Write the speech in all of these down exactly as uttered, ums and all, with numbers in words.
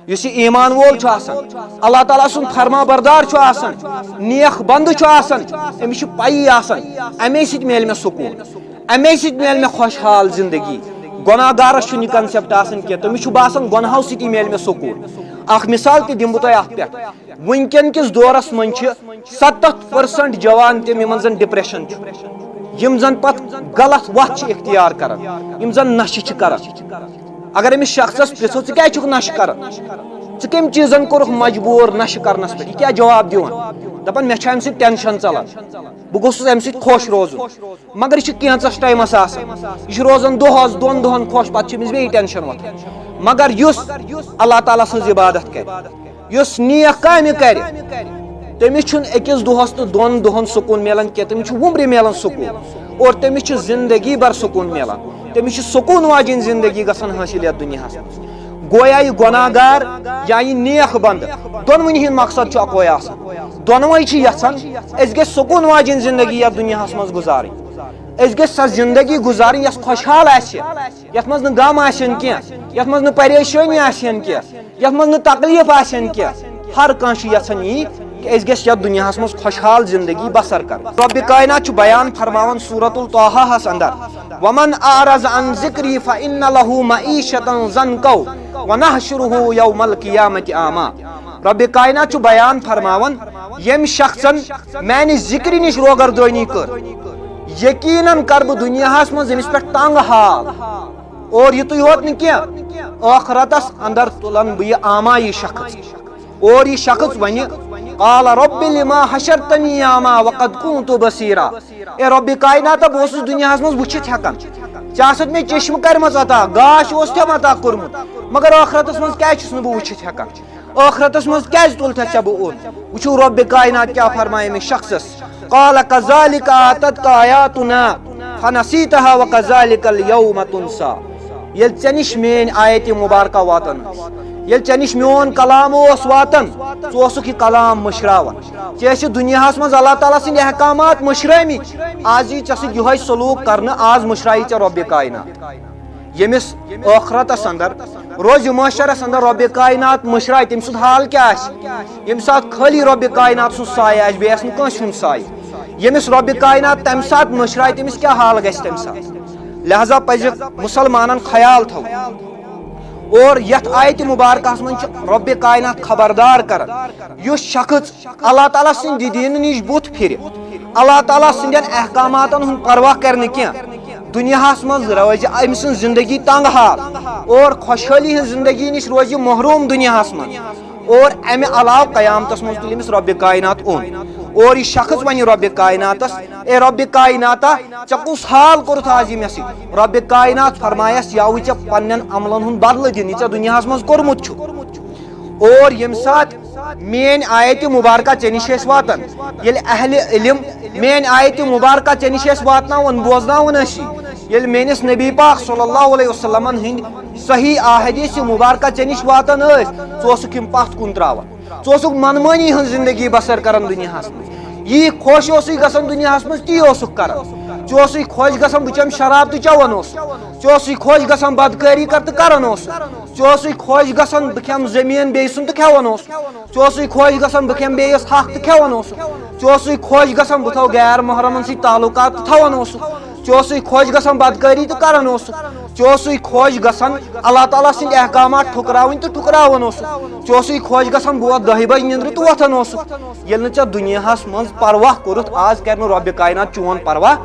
یُس یہِ ایمان وول چھُ آسان، اللہ تعالیٰ سُنٛد فرما بردار چھُ آسان، نیک بندٕ چھُ آسان، أمِس چھِ پَیی آسان، اَمے سۭتۍ میلہِ مےٚ سکوٗن، اَمے سۭتۍ میلہِ مےٚ خۄشحال زندگی۔ گۄناہ گارس چھُنہٕ یہِ concept آسان کینٛہہ، تٔمِس چھُ باسان، گۄناہو سۭتی میلہِ مےٚ سکوٗن۔ اکھ مثال تہِ دِمہٕ بہٕ تۄہہِ اتھ پٮ۪ٹھ۔ وٕنکیٚن کِس دورس منٛز چھِ ستتھ percent جوان تِم، یِمن زن depression چھُ، یِم زن پتہٕ غلط وتھ چھِ اختیار کران، یِم زن نشہٕ چھِ کران۔ اگر أمِس شخصس پرژھو، "ژٕ کیازِ چھُکھ نشہٕ کران؟ ژٕ کٔمۍ چیٖزن کوٚرُکھ مجبوٗر نشہٕ کرنس پٮ۪ٹھ؟" یہِ کیٛاہ جواب دِوان؟ دپان، "مےٚ چھُ امہِ سۭتۍ tension ژلان، بہٕ گوٚژھُس امہِ سۭتۍ خۄش روزُن۔" مگر یہِ چھُ کینٛژس ٹایمس آسان، یہِ چھُ روزان دۄہس دۄن دۄہن خۄش، پتہٕ چھُ أمِس بیٚیہِ tension وۄتھان۔ مگر یُس اللہ تعالیٰ سٕنٛز عبادت کرِ، یُس نیک کامہِ کرِ، تٔمِس چھُنہٕ أکِس دۄہس تہٕ دۄن دۄہن سکوٗن میلان کینٛہہ، تٔمِس چھُ وُمرِ میلان سکوٗن، اور تٔمِس چھُ زندگی بھر سکوٗن میلان۔ تٔمِس چھُ سکوٗن واجیٚنۍ زندگی گژھان حٲصِل یتھ دُنیاہس منٛز۔ گویا یہِ گۄناہ گار یا یہِ نیک بندٕ، دۄنوٕنی ہُنٛد مقصد چھُ اکوے آسان۔ دۄنوَے چھِ یژھان، أسۍ گژھِ سکوٗن واجیٚنۍ زندگی یتھ دُنیاہس منٛز گُزارٕنۍ۔ أسۍ گژھِ سۄ زندگی گُزارٕنۍ، یۄس خۄشحال آسہِ، یتھ منٛز نہٕ غم آسن کینٛہہ، یتھ منٛز نہٕ پریشٲنی آسن کینٛہہ، یتھ منٛز نہٕ تکلیف آسن کینٛہہ۔ ہر کانٛہہ چھُ یژھان یی کہِ أسۍ گژھِ یتھ دُنیاہس منٛز خۄشحال زندگی بسر کرٕنۍ۔ رۄبِ کائنات چھُ بیان فرماوان سورۃ الطٰہاہس اندر، "ومن اعرض عن ذکری فان لہ معیشۃ ضنکا ونحشرہ یوم القیامۃ اعمیٰ۔" رۄبِ کائنات چھُ بیان فرماوان، ییٚمہِ شخصن میانہِ ذکرِ نِش روگردٲنی کٔر، یقیناً کرٕ بہٕ دُنیاہس منٛز أمِس پٮ۪ٹھ تنگ حال۔ اور یِتُے یوت نہٕ کینٛہہ، ٲخرتس اندر تُلن بہٕ یہِ اعمیٰ، یہِ شخص۔ اور یہِ شخص ونہِ، "قال رب لما حشرتنی اعمیٰ وقد کنت بصیرا۔" اے رۄبِ کائناتا، بہٕ اوسُس دُنیاہس منٛز وٕچھِتھ ہٮ۪کان، ژےٚ آسَتھ مےٚ چشمہٕ کَرِمَژٕ عطا، گاش اوس تھٮ۪م عطا کوٚرمُت، مگر ٲخرتس منٛز کیازِ چھُس نہٕ بہٕ وٕچھِتھ ہٮ۪کان؟ ٲخرتس منٛز کیازِ تُلتھَتھ ژےٚ بہٕ اوٚن؟ وٕچھِو رۄبِ کائنات کیٛاہ فرمایہِ أمِس شخصس، "قال کذالک آتتک آیاتنا فنسیتہا وکذالک الیوم تنسی۔" ییٚلہِ ژےٚ نِش میٲنۍ آیتِ مبارکہ واتان ٲس، ییٚلہِ ژےٚ نِش میون کلام اوس واتان، ژٕ اوسُکھ یہِ کلام مٔشراوان۔ ژےٚ ٲسِتھ دُنیاہس منٛز اللہ تعالیٰ سٕنٛدۍ احکامات مٔشرٲومٕتۍ، آز یی ژےٚ سۭتۍ یِہوٚے سلوٗک کرنہٕ، آز مٔشرایی ژےٚ رۄبِ کائنات۔ ییٚمِس ٲخرتس اندر، روزِ محشرس اندر رۄبِ کائنات مٔشرایہِ، تٔمۍ سُنٛد حال کیٛاہ آسہِ؟ ییٚمہِ ساتہٕ خٲلی رۄبِ کائنات سُنٛد سایہِ آسہِ، بیٚیہِ آسہِ نہٕ کٲنٛسہِ ہُنٛد سایہِ۔ ییٚمِس رۄبِ کائنات تمہِ ساتہٕ مٔشرایہِ، تٔمِس کیٛاہ حال گژھِ تمہِ ساتہٕ؟ لہذا پزِ مسلمانن خیال تھاوُن۔ اور یتھ آیتِ مبارکہس منٛز چھُ رۄبِ کائنات خبردار کران، یُس شخص اللہ تعالیٰ سٕنٛدِ دیٖنہٕ نِش بُتھ پھِرِ، اللہ تعالیٰ سٕنٛدٮ۪ن احکاماتن ہُنٛد پرواہ کرِ نہٕ کینٛہہ، دُنیاہس منٛز روزِ أمۍ سٕنٛز زندگی تنگ حال اور خۄشحٲلی ہٕنٛز زندگی نِش روزِ محروم دُنیاہس منٛز۔ اور امہِ علاوٕ قیامتس منٛز تُلہِ أمِس رۄبِ کائنات اوٚن۔ اور یہِ شخص ونہِ رۄبِ کائناتس، "اے رۄبِ کائناتا، ژےٚ کُس حال کوٚرُتھ آز یہِ مےٚ سۭتۍ؟" رۄبِ کائنات فرمایس، "یہِ آوُے ژےٚ پننٮ۪ن عملن ہُنٛد بدلہٕ دِنہٕ، یہِ ژےٚ دُنیاہس منٛز کوٚرمُت چھُ۔" اور ییٚمہِ ساتہٕ میٲنۍ آیتِ مبارکہ ژےٚ نِش ٲسۍ واتان، ییٚلہِ اہلِ علم میٲنۍ آیتِ مبارکہ ژےٚ نِش ٲسۍ واتناوان، بوزناوان ٲسی، ییٚلہِ میٲنِس نبی پاک صلی اللہ علیہ وسلمن ہٕنٛدۍ صحیح احادیث مبارکہ ژےٚ نِش واتان ٲسۍ، ژٕ اوسُکھ یِم پتھ کُن تراوان، ژٕ اوسُکھ منمٲنی ہٕنٛز زندگی بسر کران دُنیاہس منٛز۔ یی خۄش اوسُے گژھان دُنیاہس منٛز، تی اوسُکھ کران۔ ژٕ اوسُے خۄش گژھان، بہٕ چٮ۪مہٕ شراب تہٕ چٮ۪وان اوسُکھ۔ ژٕ اوسُے خۄش گژھان، بدکٲری کر تہٕ کران اوسُکھ۔ ژٕ اوسُے خۄش گژھان، بہٕ کھٮ۪مہٕ زٔمیٖن بیٚیہِ سُنٛد تہٕ کھٮ۪وان اوسُکھ۔ ژٕ اوسُے خۄش گژھان، بہٕ کھٮ۪مہٕ بیٚیِس حق تہٕ کھٮ۪وان اوسُکھ۔ ژٕ اوسُے خۄش گژھان، بہٕ تھاوٕ غیر محرمن سۭتۍ تعلقات تہٕ تھاوان اوسُکھ۔ ژٕ اوسُے خۄش گژھان، بدکٲری تہٕ کران اوسُکھ۔ ژٕ اوسُے خۄش گژھان، اللہ تعالیٰ سٕنٛدۍ احکامات ٹھُکراوٕنۍ تہٕ ٹھُکراوان اوسُکھ۔ ژٕ اوسُے خۄش گژھان، بہٕ وۄتھٕ دَہہِ بجہِ نِندرِ تہٕ وۄتھان اوسُکھ۔ ییٚلہِ نہٕ ژےٚ دُنیاہس منٛز پرواہ کوٚرُتھ، آز کرِ نہٕ رۄبِ کائنات چون پرواہ،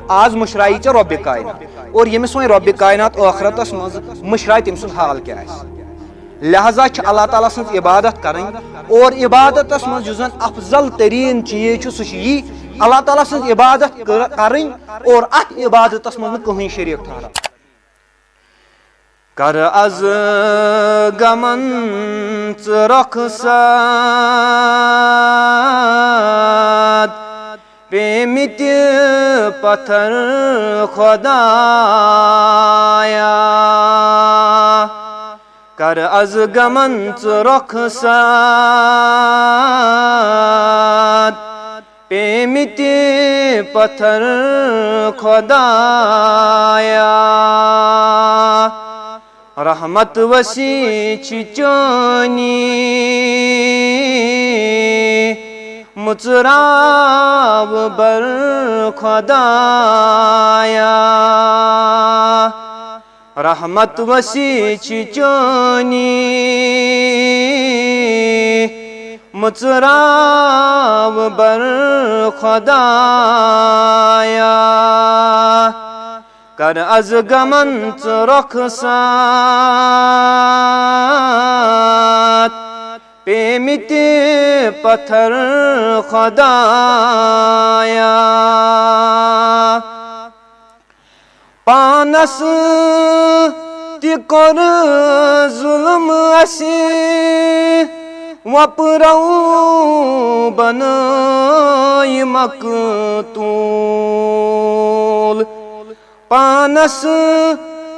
آز مٔشرایی ژےٚ رۄبِ کائنات۔ اور ییٚمِس وۄنۍ رۄبِ کائنات ٲخرتس منٛز مٔشرایہِ، تٔمۍ سُنٛد حال کیٛاہ آسہِ؟ لہذا چھِ اللہ تعالیٰ سٕنٛز عبادت کرٕنۍ، اور عبادتس منٛز یُس زن افضل تریٖن چیٖز چھُ، سُہ چھُ یی، اللہ تعالیٰ سٕنٛز عبادت کر-، کرٕنۍ اور اتھ عبادتس منٛز نہٕ کٕہٕنۍ شریٖک ٹھہراوُن۔ کر از غمن ژٕ رۄخصت، پیمٕتۍ پتھر خۄدایا۔ کر از غمن ژٕ رۄخصت، پیمٕتۍ پتھر خۄدایا۔ رحمت وسیع چھ چٲنی، مُژراو بر خدایا۔ رحمت وسیع چھ چٲنی، مُژراو بر خدایا۔ کر از غمن ژٕ رۄخصت، پیمٕتۍ پتھر خدایا۔ پانس تہِ کوٚر ظلم اسہِ، وۄپرو بنٲے مقتول۔ پانس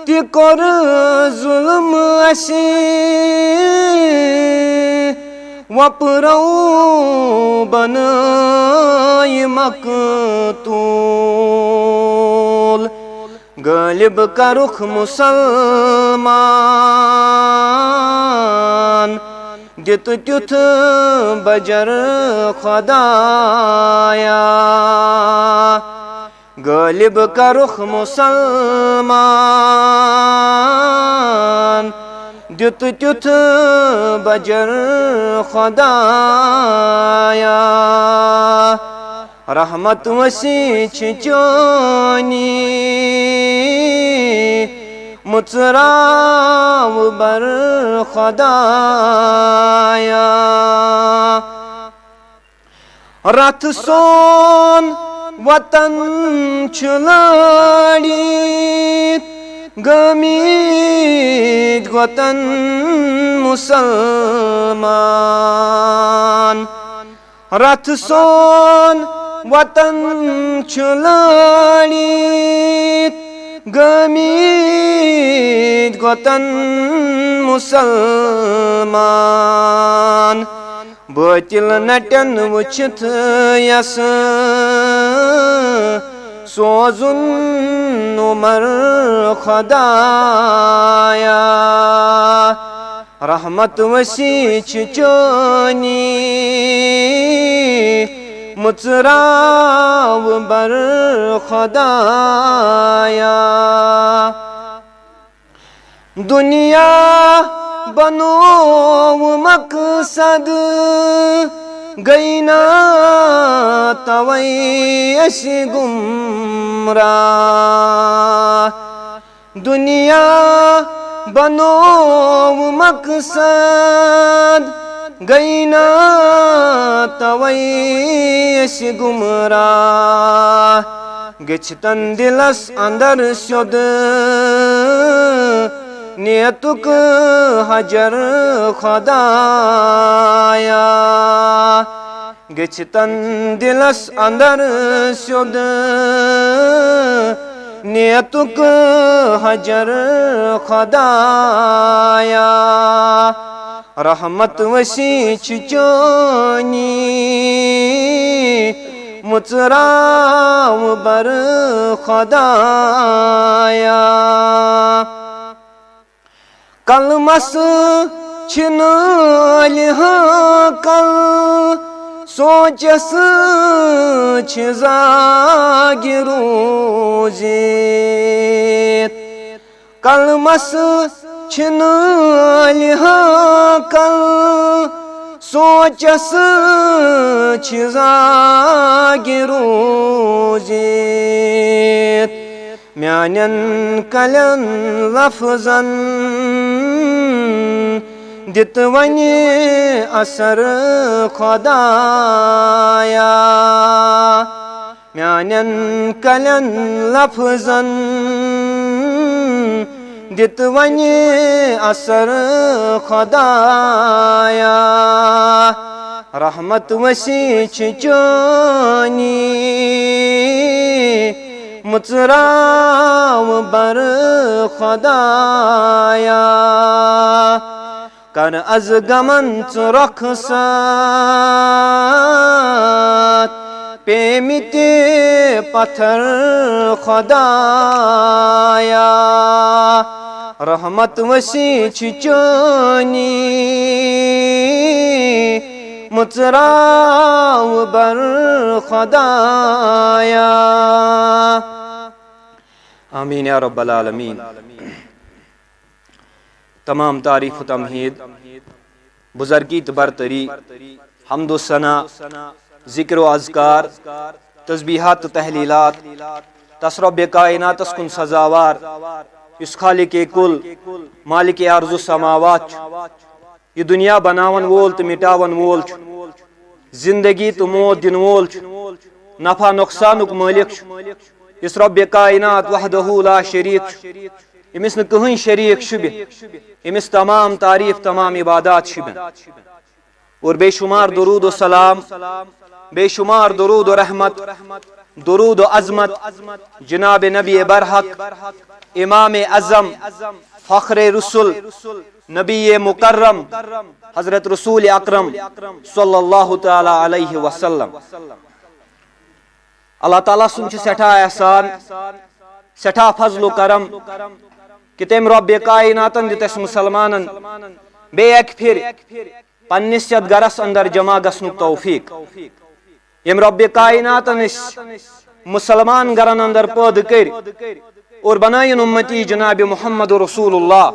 تہِ کوٚر ظلم اسہِ، وۄپرو بنٲے مقتول۔ غٲلب کرُکھ مسلمان، دِتہٕ تیُتھ بجر خدایا۔ غٲلب کرُکھ مسلمان، دِتہٕ تیُتھ بجر خدایا۔ رحمت وسیع چھ چٲنی، مُژراو بر خدایا۔ رتھ سون وطن چھ لٲڑِتھ، گٲمٕتۍ گۄتن مسلمان۔ رتھ سون وطن چھ لٲڑِتھ، گٲمٕتۍ گۄتن مسلمان۔ بٲطل نٹن وٕچھِتھ یس سوزُن عمر خدایا۔ رحمت وسیع چھ چٲنی، مُژراو بر خدایا۔ دنیا بنوو مقصد، گٔے نا توے أسۍ گمراہ۔ دنیا بنوو مقصد، گٔے نا توے أسۍ گمراہ۔ گٔژھتن دلس اندر سیوٚد نیتُک حجر خدایا۔ گٔژھتن دلس اندر سیوٚد نیتُک حجر خدایا۔ رحمت وسیع چھ چٲنی، مُژراو بر خدایا۔ قلمس چھ نٲلۍ ہٲکل، سونچس چھ زاگہِ روٗزِتھ۔ قلمس چھ نٲلۍ ہٲکل، سونچس چھ زاگہِ روٗزِتھ۔ میانٮ۪ن کلٮ۪ن لفظن دِتہٕ وۄنۍ اثر خدایا۔ میانٮ۪ن کلٮ۪ن لفظن دِتہٕ وۄنۍ اثر خدایا۔ رحمت وسیع چھ چٲنی، مُژراو بر خدایا۔ کر از غمن ژٕ رۄخصت، پیمٕتۍ پتھر خدایا۔ رحمت وسیع چھ چٲنی، مُژراو بر خدایا۔ آمین یا رب العالمین۔ تمام تعریف و تمہید، بزرگی تہٕ برتری، حمد و ثنا، ذکر و اذکار، تسبیحات تہٕ تحلیلات، تس رب کائناتس کُن سزاوار، یُس خالق کل، مالک ارض و سماوات چھُ، یہِ دُنیا بناون وول تہٕ مٹاون وول چھُ، زندگی تہٕ موت دِنہٕ وول چھُ، نفع نۄقصانُک مٲلِک چھُ، یُس رب کائنات وحدہ لا شریک چھُ، أمِس نہٕ کٕہٕنۍ شریک شوٗبہِ، أمِس تمام تعریف، تمام عبادات شوٗبن۔ اور بے شمار درود و سلام، بے شمار درود و رحمت، درود و عظمت جناب نبی برحق، امام اعظم، فخر رسل، نبی مکرم، حضرت رسول اکرم صلی اللہ تعالی علیہ وسلم۔ اللہ تعالیٰ سُنٛد چھُ سٮ۪ٹھاہ احسان، سٮ۪ٹھاہ فضل و کرم کہِ تٔمۍ رۄبِ کائناتن دیُت اَسہِ مُسلمانن بیٚیہِ اَکہِ پھِرِ پننِس یتھ گرس اندر جمع گژھنُک توفیق۔ ییٚمۍ رۄبِ کائناتن أسۍ مُسلمان گرن اندر پٲدٕ کٔرۍ اور بنٲیِن اُمتی جناب محمد رسول اللہ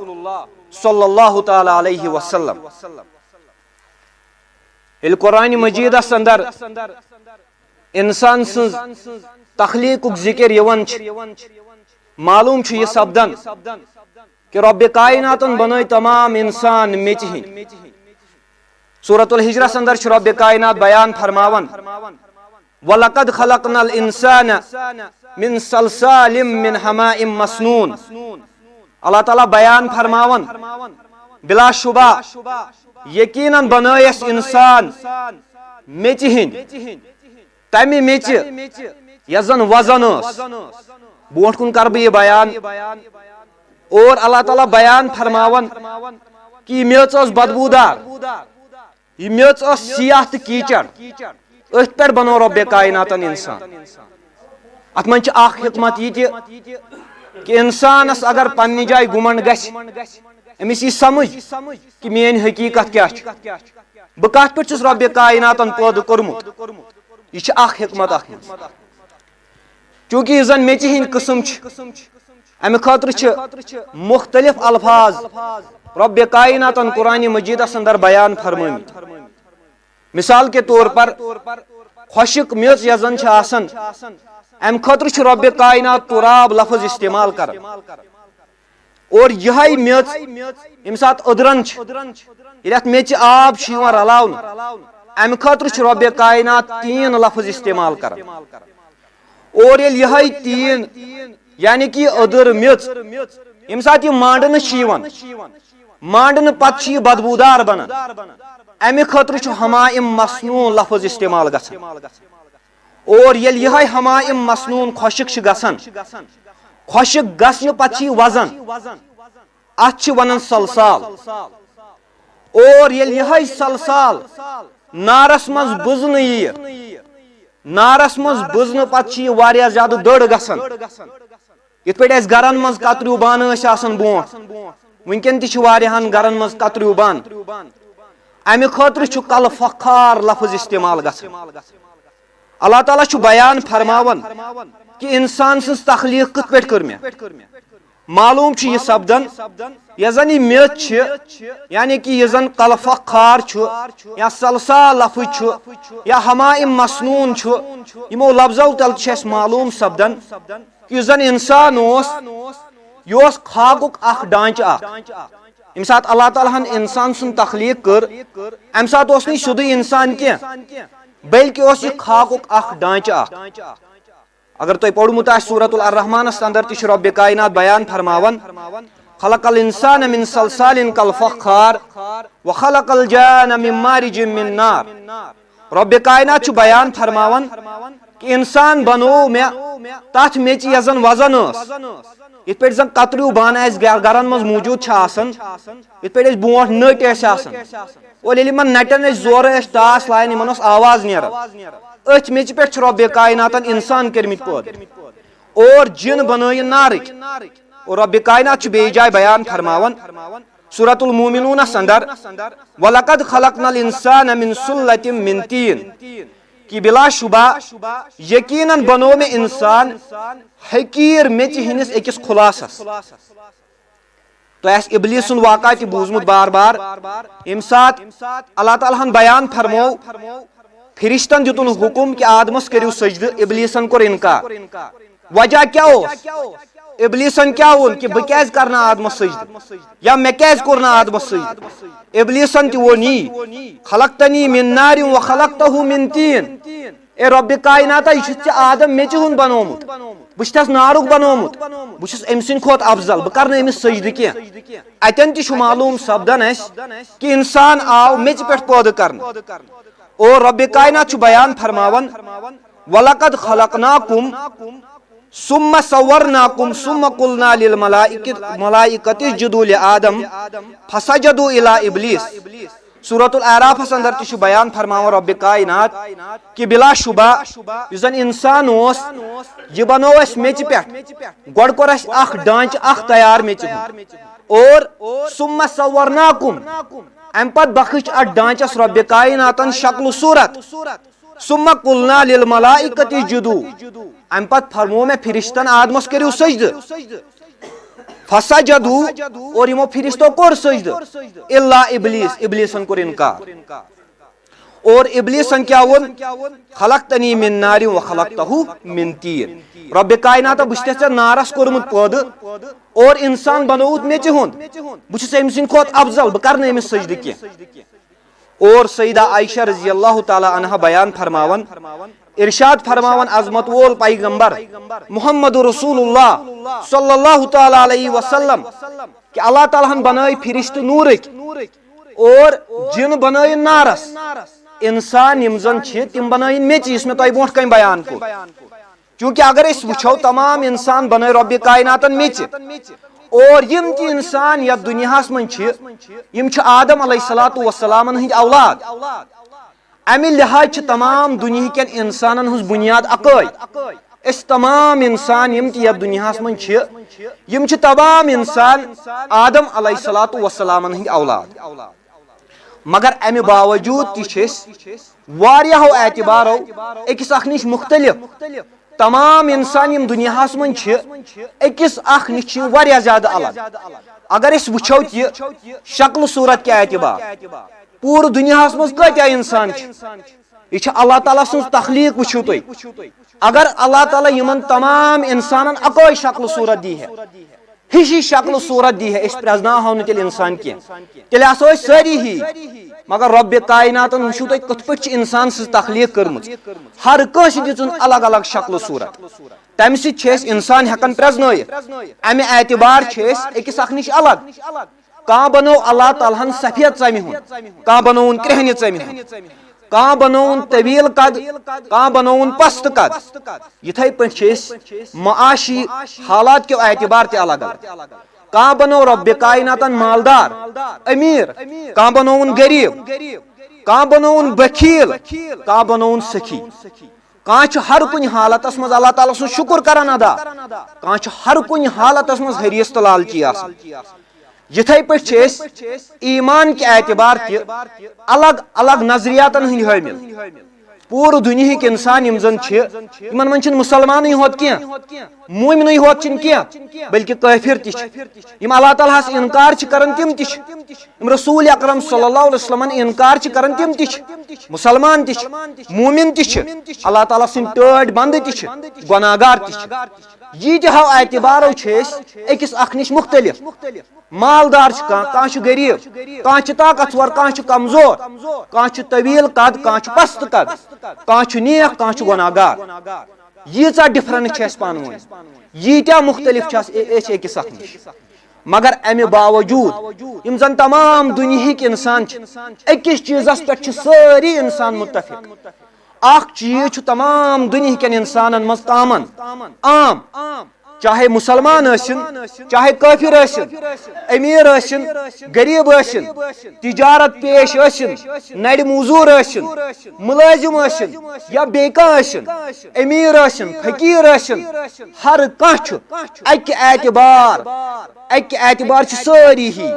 صلی اللہ تعالیٰ علیہ وسلم۔ ییٚلہِ قرآن مجیدس اندر انسان سٕنٛز تخلیقُک ذکر یِوان چھِ، معلوم چھُ یہِ سپدان کہِ رۄبِ کائناتن بنٲے تمام انسان میٚژِ ہٕنٛدۍ۔ سورۃ الحجرس اندر چھُ رۄبِ کائنات بیان فرماوان، "وَلَقَدْ خَلَقْنَا الْإِنسَانَ مِنْ صَلْصَالٍ مِنْ حَمَإٍ مَسْنُونٍ۔" اللہ تعالیٰ بیان فرماوان، بلا شبہ یقیناً بنٲے اَسہِ انسان میٚژِ ہٕنٛدۍ، تمہِ میٚژِ یۄس زن وزن ٲس۔ برونٛٹھ کُن کرٕ بہٕ یہِ بیان۔ اور اللہ تعالیٰ بیان فرماوان کہِ یہِ میٚژ ٲس بدبودار، یہِ میٚژ ٲس سیاہ تہٕ کیچڑ۔ أتھۍ پٮ۪ٹھ بنوو رۄبِ کائناتن انسان۔ اتھ منٛز چھِ اکھ حکمت یہِ تہِ کہِ انسانس اگر پننہِ جایہِ گُمنڈ گژھِ، أمِس یی سمجھ کہِ میٲنۍ حقیقت کیٛاہ چھِ، بہٕ کتھ پٮ۪ٹھ چھُس رۄبِ کائناتن پٲدٕ کوٚرمُت۔ یہِ چھِ اکھ حکمت اتھ منٛز۔ چونکہ یُس زن میٚژِ ہٕنٛدۍ قٕسم چھِ، امہِ خٲطرٕ چھِ مختلف الفاظ رۄبِ کائناتن قرآن مجیدس اندر بیان فرمٲمٕتۍ۔ مثال کے طور پر، خۄشک میٚژ یۄس زن چھِ آسان، امہِ خٲطرٕ چھُ رۄبِ کائنات تراب لفظ استعمال کران۔ اور یِہے میٚژ ییٚمہِ ساتہٕ أدران چھِ، ییٚلہِ اتھ میٚژِ آب چھُ یِوان رلاونہٕ، امہِ خٲطرٕ چھُ رۄبِ کائنات طین لفظ استعمال کران۔ اور ییٚلہِ یِہے طین، یعنی کہِ یہِ أدٕر میٚژ، ییٚمہِ ساتہٕ یہِ مانڈنہٕ چھِ یِوان، مانڈنہٕ پتہٕ چھِ یہِ بدبودار بنان، امہِ خٲطرٕ چھُ حمائم مسنون لفظ استعمال گژھان۔ اور ییٚلہِ یِہے حمائم مسنون خۄشک چھِ گژھان، خۄشک گژھنہٕ پتہٕ چھِ یہِ وزان، اتھ چھِ ونان صلصال۔ اور ییٚلہِ یِہے صلصال نارس منٛز بُزنہٕ یِیہِ، نارس منٛز بُزنہٕ پتہٕ چھِ یہِ واریاہ زیادٕ دٔر گژھان۔ یِتھ پٲٹھۍ اَسہِ گرن منٛز کتریو بانہٕ ٲسۍ آسان برونٛٹھ، وٕنکیٚن تہِ چھِ واریاہن گرن منٛز کتریو بانہٕ۔ امہِ خٲطرٕ چھُ کل فخار لفظ استعمال گژھان۔ اللہ تعالیٰ چھُ بیان فرماوان کہِ انسان سٕنٛز تخلیق کِتھ پٲٹھۍ کٔر مےٚ۔ معلوم چھُ یہِ سپدان، یۄس زن یہِ میٚژ چھِ، یعنی کہِ یُس زن کل فخار چھُ، یا صلصال لفظ چھُ، یا حمائم مسنون چھُ، یِمو لفظو تل چھُ اَسہِ معلوم سپدان، یُس زن انسان اوس، یہِ اوس خاکُک اکھ ڈانچہٕ اکھ۔ ییٚمہِ ساتہٕ اللہ تعالیٰ ہن انسان سٕنٛز تخلیق کٔر، امہِ ساتہٕ اوس نہٕ یہِ سیوٚدُے انسان کینٛہہ، بلکہِ اوس یہِ خاکُک اکھ ڈانچہٕ اکھ۔ اگر تۄہہِ پوٚرمُت آسہِ سورۃ الرحمانس اندر تہِ چھُ رۄبِ کائنات بیان فرماوان، "خلق الانسان من صلصال کالفخار وخلق الجان من مارج من نار۔" رۄبِ کائنات چھُ بیان فرماوان کہِ انسان بنوو مےٚ تتھ میٚژِ یۄس زن وزن ٲس۔ یِتھ پٲٹھۍ زن کتریو بانہٕ اَسہِ گر-، گرن منٛز موجود چھِ آسان، یِتھ پٲٹھۍ أسۍ برونٛٹھ نٔٹۍ ٲسۍ آسان، اور ییٚلہِ یِمن نٹٮ۪ن أسۍ زورٕ ٲسۍ ٹاس لایان، یِمن اوس آواز نیران۔ أتھۍ میٚژِ پٮ۪ٹھ چھِ رۄبِ کائناتن انسان کٔرمٕتۍ پٲدٕ اور جِن بنٲیِن نارٕکۍ۔ اور رب کائنات چھُ بیٚیہِ جایہِ بیان فرماوان سورۃ المومنونس اندر، "ولقد خلقنا الانسان من سلۃ من طین"، کہ بلا شبہ یقیناً بنوو مےٚ انسان حقیٖر میٚژِ ہٕنٛدِس أکِس خلاصس۔ تۄہہِ آسہِ ابلیس سُنٛد واقعہ تہِ بوٗزمُت بار بار۔ ییٚمہِ ساتہٕ اللہ تعالیٰ ہن بیان فرموو، فرشتن دیُتُن حکم کہ آدمس کٔرِو سجدٕ، ابلیسن کوٚر انکار۔ وجہ کیٛاہ اوس؟ ابلیسن کیٛاہ ووٚن کہ بہٕ کیٛازِ کرٕ نہٕ آدمس سجدٕ؟ یا مےٚ کیٛازِ کوٚر نہٕ آدمس سجدٕ؟ ابلیسن تہِ ووٚن یی، "خلقتنی من نار و خلقتہ من طین"۔ اے رب کائناتا، یہِ چھُ ژےٚ آدم میٚژِ ہُنٛد بنوومُت، بہٕ چھُس نارُک بنوومُت، بہٕ چھُس أمۍ سٕنٛدِ کھۄتہٕ افضل، بہٕ کرٕ نہٕ أمِس سجدٕ کینٛہہ۔ اتٮ۪ن تہِ چھُ معلوم سپدان اسہِ کہ انسان آو میٚژِ پٮ۪ٹھ پٲدٕ کرنہٕ۔ اور رب کائنات چھُ بیان فرماوان، "ولقد خلقناکم ثم صورناکم ثم قلنا للملائکۃ اسجدوا لآدم فسجدوا الا ابلیس۔" سورۃ الاعرافس اندر تہِ چھُ بیان فرماوان رب کائنات کہ بلا شبہ یُس زن انسان اوس، یہِ بنوو اسہِ میٚژِ پٮ۪ٹھ۔ گۄڈٕ کوٚر اسہِ اکھ ڈانچہٕ، اکھ تیار میٚژِ ہُنٛد۔ اور ثم صورناکم، امہِ پتہٕ بخش اتھ ڈانچس رب کائناتن شکل و صورت۔ ثم قلنا للملائکۃ اسجدوا، امہِ پتہٕ فرموو مےٚ فرشتن آدمس کٔرِو سجدٕ۔ فسجدوا، اور یِمو فرشتو کوٚر سجدٕ، الا ابلیس، ابلیسن کوٚر انکار۔ اور ابلیسن کیٛاہ ووٚن؟ "خلقتنی من نار و خلقتہ من طین"۔ رب کائناتہ، بہٕ چھُس ژےٚ نارس کوٚرمُت پٲدٕ اور انسان بنووُتھ میٚژِ ہُنٛد، بہٕ چھُس أمۍ سٕنٛدِ کھۄتہٕ افضل، بہٕ کرٕ نہٕ أمِس سجدٕ کینٛہہ۔ اور سیدہ عائشہ رضی اللہ تعالیٰ عنہا بیان فرماوان، ارشاد فرماوان عظمت وول پیغمبر محمد رسول اللہ صلی اللہ تعالیٰ علیہ وسلم کہ اللہ تعالیٰ ہن بنٲے فرشتہٕ نوٗرٕکۍ اور جِن بنٲیِن نارس، انسان یِم زن چھِ تِم بنٲیِن میٚژِ، یُس مےٚ تۄہہِ برونٛٹھ کنہِ بیان کوٚر۔ چونکہ اگر أسۍ وٕچھو، تمام انسان بنٲے رۄبِ کایناتن میٚژِ۔ اور یِم تہِ انسان یتھ دُنیاہس منٛز چھِ، یِم چھِ آدم علیہ الصلوۃ والسلامن ہٕنٛدۍ اولاد۔ امہِ لحاظ چھِ تمام دُنیہکٮ۪ن انسانن ہٕنٛز بُنیاد اکٲے۔ أسۍ تمام انسان یِم تہِ یتھ دُنیاہس منٛز چھِ، یِم چھِ تمام انسان آدم علیہ الصلوۃ والسلامن ہٕنٛدۍ اولاد۔ مگر امہِ باوجود تہِ چھِ أسۍ واریاہو اعتبارو أکِس اکھ نِش مُختٔلِف۔ تمام انسان یِم دُنیاہس منٛز چھِ، أکِس اکھ نِش چھِ یِم واریاہ زیادٕ الگ۔ اگر أسۍ وٕچھو تہِ شکل صورت کہِ اعتبار، پوٗرٕ دُنیاہس منٛز کۭتیاہ انسان چھِ؟ یہِ چھِ اللہ تعالیٰ سٕنٛز تخلیٖق، وٕچھِو تُہۍ۔ اگر اللہ تعالیٰ یِمن تمام انسانن اکٲے شکل صورت دی ہے، ہِشی شکل صورت دی ہے، أسۍ پرٛزناوہو نہٕ تیٚلہِ انسان کینٛہہ، تیٚلہِ آسو أسۍ سٲری ہی۔ مگر رۄبِ کایناتن وٕچھِو تُہۍ کِتھ پٲٹھۍ چھِ انسان سٕنٛز تخلیٖق کٔرمٕژ۔ ہر کٲنٛسہِ دِژٕن الگ الگ شکل صورت۔ تمہِ سۭتۍ چھِ أسۍ انسان ہٮ۪کان پرٛزنٲیِتھ۔ امہِ اعتبار چھِ أسۍ أکِس اکھ نِش الگ۔ کانٛہہ بنوو اللہ تعالیٰ ہن سفید ژمہِ ہُنٛد، کانٛہہ بنووُن کرٛہنہِ ژمہِ ہُنٛد، کانٛہہ بنووُن طویل قد، کانٛہہ بنووُن پست قد۔ یِتھے پٲٹھۍ چھِ أسۍ معاشی حالات کیو اعتبار تہِ الگ الگ۔ کانٛہہ بنوو رۄبِ کایناتن مالدار، امیر، کانٛہہ بنووُن غریب، کانٛہہ بنووُن بخیل، کانٛہہ بنووُن سخی۔ کانٛہہ چھُ ہر کُنہِ حالتس منٛز اللہ تعالیٰ سُنٛد شُکر کران ادا، کانٛہہ چھُ ہر کُنہِ حالتس منٛز حریص تہٕ لالچی آسان۔ یِتھے پٲٹھۍ چھِ أسۍ ایمان کہِ اعتبار تہِ الگ الگ نظریاتن ہٕنٛدۍ حٲمل۔ پوٗرٕ دُنیہٕکۍ انسان یِم زن چھِ، یِمن منٛز چھِنہٕ مُسلمانٕے ہوت کینٛہہ، مومنٕے ہوت چھِنہٕ کینٛہہ، بلکہِ کٲفر تہِ چھِ۔ یِم اللہ تعالیٰ ہس انکار چھِ کران، تِم تہِ چھِ۔ یِم رسول اکرم صلی اللہ علیہ وسلمن انکار چھِ کران، تِم تہِ چھِ۔ مُسلمان تہِ چھِ، مومن تہِ چھِ، اللہ تعالیٰ سٕنٛدۍ ٹٲٹھۍ بندٕ تہِ چھِ، گۄناہگار تہِ چھِ۔ ییٖتیٛاہو اعتبارو چھِ أسۍ أکِس اکھ نِش مُختٔلِف۔ مالدار چھُ کانٛہہ، کانٛہہ چھُ غریب، کانٛہہ چھُ طاقتور، کانٛہہ چھُ کمزور، کانٛہہ چھُ طویل قد، کانٛہہ چھُ پست قد، کانٛہہ چھُ نیک، کانٛہہ چھُ گۄناہگار۔ ییٖژاہ ڈفرنس چھِ اَسہِ پانہٕ ؤنۍ، ییٖتیٛاہ مُختٔلِف چھِ اَس-، أسۍ أکِس اکھ نِش۔ مگر امہِ باوجود یِم زن تمام دُنیہٕکۍ انسان چھِ، أکِس چیٖزس پٮ۪ٹھ چھِ سٲری انسان مُتفق۔ اکھ چیٖز چھُ تمام دُنیہٕکٮ۪ن انسانن منٛز کامن، عام۔ چاہے مسلمان ٲسِن، چاہے کٲفِر ٲسِن، أمیٖر ٲسِن، غریٖب ٲسِن، تجارت پیش ٲسِن، نرِ موٚزوٗر ٲسِن، مُلٲزِم ٲسِن، یا بیٚیہِ کانٛہہ ٲسِن، أمیٖر ٲسِن، فقیٖر ٲسِن، ہر کانٛہہ چھُ اَکہِ اعتبار، اَکہِ اعتبار چھِ سٲری ہی۔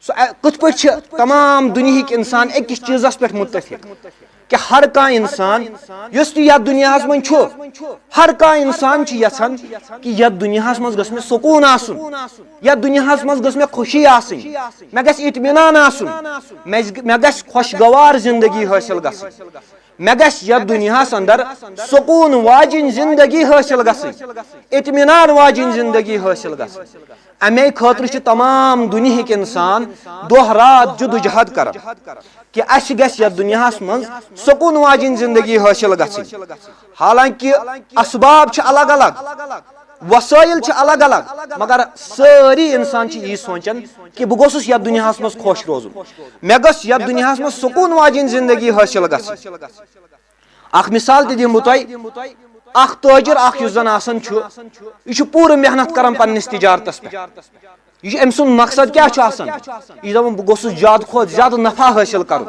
سُہ اَ-، کِتھ پٲٹھۍ چھِ تمام دُنیہٕکۍ اِنسان أکِس چیٖزَس پٮ۪ٹھ مُتفِق؟ کہِ ہر کانٛہہ اِنسان یُس تہِ یَتھ دُنیاہَس منٛز چھُ، ہر کانٛہہ اِنسان چھُ یَژھان کہِ یَتھ دُنیاہَس منٛز گٔژھ مےٚ سکوٗن آسُن، یَتھ دُنیاہَس منٛز گٔژھ مےٚ خوشی آسٕنۍ، مےٚ گژھِ اطمینان آسُن، مےٚ مےٚ گژھِ خۄشگوار زندگی حٲصِل گژھٕنۍ۔ مےٚ گژھِ یَتھ دُنیاہَس اندر سکوٗن واجِنۍ زندگی حٲصِل گژھٕنۍ، اطمینان واجِنۍ زندگی حٲصِل گژھٕنۍ۔ اَمے خٲطرٕ چھِ تمام دُنیہٕکۍ اِنسان دۄہ رات جدوجہد کران کہِ اَسہِ گژھِ یَتھ دُنیاہَس منٛز سکوٗن واجِنۍ زندگی حٲصِل گژھٕنۍ۔ حالانکہ اسباب چھِ الگ الگ، وسٲیِل چھِ الگ الگ، مگر سٲری اِنسان چھِ یی سونٛچان کہِ بہٕ گوٚژھُس یَتھ دُنیاہَس منٛز خۄش روزُن، مےٚ گٔژھ یَتھ دُنیاہَس منٛز سکوٗن واجِنۍ زندگی حٲصِل گژھٕنۍ۔ اکھ مثال تہِ دِمہٕ بہٕ تۄہہِ، اکھ تٲجِر اکھ یُس زن آسان چھُ، یہِ چھُ پوٗرٕ محنت کران پننِس تجارتس پٮ۪ٹھ۔ یہِ چھُ، أمۍ سُنٛد مقصد کیٛاہ چھُ آسان؟ یہِ چھُ دپان، بہٕ گوٚژھُس زیادٕ کھۄتہٕ زیادٕ نفع حٲصِل کرُن۔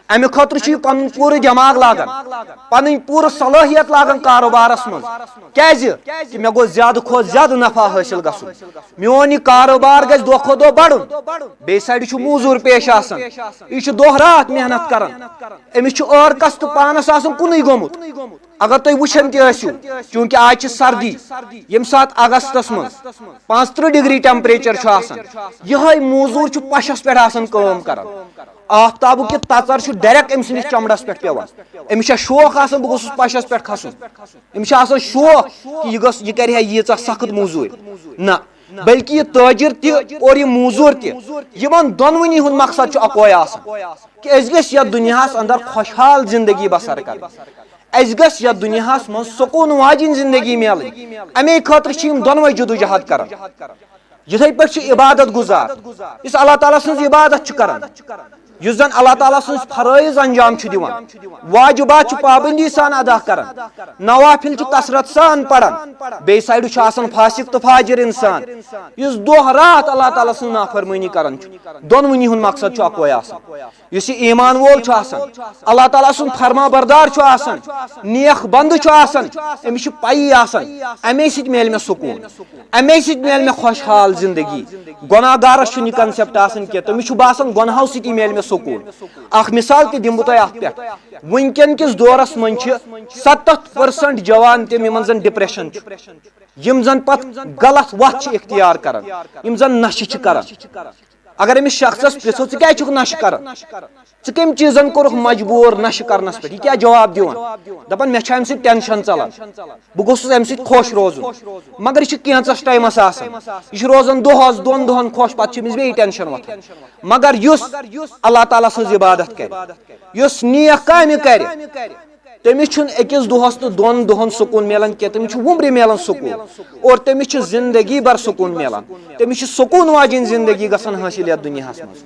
امہِ خٲطرٕ چھُ یہِ پنُن پوٗرٕ دٮ۪ماغ لاگان، پنٕنۍ پوٗرٕ صلٲحیت لاگان کارٕبارس منٛز۔ کیٛازِ؟ کہِ مےٚ گوٚژھ زیادٕ کھۄتہٕ زیادٕ نفع حٲصِل گژھُن، میون یہِ کارٕبار گژھِ دۄہ کھۄتہٕ دۄہ بڑُن۔ بیٚیہِ سایڈٕ چھُ موٚزوٗر پیش آسان، یہِ چھُ دۄہ راتھ محنت کران، أمِس چھُ ٲرکس تہٕ پانس آسان کُنُے گوٚمُت۔ اگر تُہۍ وٕچھان تہِ ٲسِو، چوٗنٛکہِ آز چھِ سردی، ییٚمہِ ساتہٕ اگستس منٛز پانٛژترٕٛہ ڈگری temperature چھُ آسان، یِہوٚے موٚزوٗر چھُ پشس پٮ۪ٹھ آسان کٲم کران۔ آفتابُک یہِ تژر چھُ direct أمۍ سٕنٛدِس چمڑس پٮ۪ٹھ پٮ۪وان۔ أمِس چھا شوق آسان بہٕ گوٚژھُس پشس پٮ۪ٹھ کھسُن؟ أمِس چھُ آسان شوق کہِ یہِ گوٚژھ، یہِ کرِ ہا ییٖژاہ سخت موٚزوٗرۍ؟ نہ، بلکہِ یہِ تٲجِر تہِ اور یہِ موٚزوٗر تہِ، یِمن دۄنوٕنی ہُنٛد مقصد چھُ اکوے آسان کہِ أسۍ گٔژھۍ یتھ دُنیاہس اندر خۄشحال زندگی بسر کرٕنۍ۔ اَسہِ گٔژھ یَتھ دُنیاہَس منٛز سکوٗن واجِنۍ زندگی میلٕنۍ۔ اَمے خٲطرٕ چھِ یِم دۄنوَے جدوجہد کران۔ یِتھَے پٲٹھۍ چھِ عبادت گزار، یُس اللہ تعالیٰ سٕنٛز عبادت چھُ کران، یُس زَن اللہ تعالیٰ سٕنٛز فرٲیض انجام چھُ دِوان، واجبات چھُ پابندی سان ادا کران، نوافل چھُ کثرت سان پران، بیٚیہِ سایڈٕ چھُ آسان فاسق تہٕ فاجر انسان، یُس دۄہ راتھ اللہ تعالیٰ سٕنٛز نافرمٲنی کران چھُ۔ دۄنوٕنی ہُنٛد مقصد چھُ اکوے آسان۔ یُس یہِ ایمان وول چھُ آسان، اللہ تعالیٰ سُنٛد فرما بردار چھُ آسان، نیک بندٕ چھُ آسان، أمِس چھِ پَیی آسان، اَمے سۭتۍ میلہِ مےٚ سکوٗن، اَمے سۭتۍ میلہِ مےٚ خۄشحال زندگی۔ گۄناہ گارَس چھُنہٕ یہِ concept آسان کینٛہہ، تٔمِس چھُ باسان گۄناہو سۭتی میلہِ مےٚ سکوٗن۔ اکھ مثال تہِ دِمہٕ بہٕ تۄہہِ اَتھ پٮ۪ٹھ۔ وٕنکٮ۪ن کِس دورَس منٛز چھِ ستتھ percent جوان تِم، یِمَن زَن depression چھُ، یِم زَن پَتہٕ غلط وَتھ چھِ اختیار کران، یِم زَن نشہٕ چھِ کران۔ اگر أمِس شخصس پرژھو، "ژٕ کیازِ چھُکھ نشہٕ کران؟ ژٕ کٔمۍ چیٖزن کوٚرُکھ مجبوٗر نشہٕ کرنس پٮ۪ٹھ؟" یہِ کیٛاہ جواب دِوان؟ دپان، "مےٚ چھُ امہِ سۭتۍ tension ژلان، بہٕ گوٚژھُس امہِ سۭتۍ خۄش روزُن۔" مگر یہِ چھُ کینٛژس ٹایمس آسان، یہِ چھُ روزان دۄہس دۄن دۄہن خۄش، پتہٕ چھُ أمِس بیٚیہِ tension وۄتھان۔ مگر یُس اللہ تعالیٰ سٕنٛز عبادت کرِ، یُس نیک کامہِ کرِ، تٔمِس چھُنہٕ أکِس دۄہس تہٕ دۄن دۄہن سکوٗن میلان کینٛہہ، تٔمِس چھُ وُمرِ میلان سکوٗن، اور تٔمِس چھُ زندگی بھر سکوٗن میلان۔ تٔمِس چھُ سکوٗن واجیٚنۍ زندگی گژھان حٲصِل یتھ دُنیاہس منٛز۔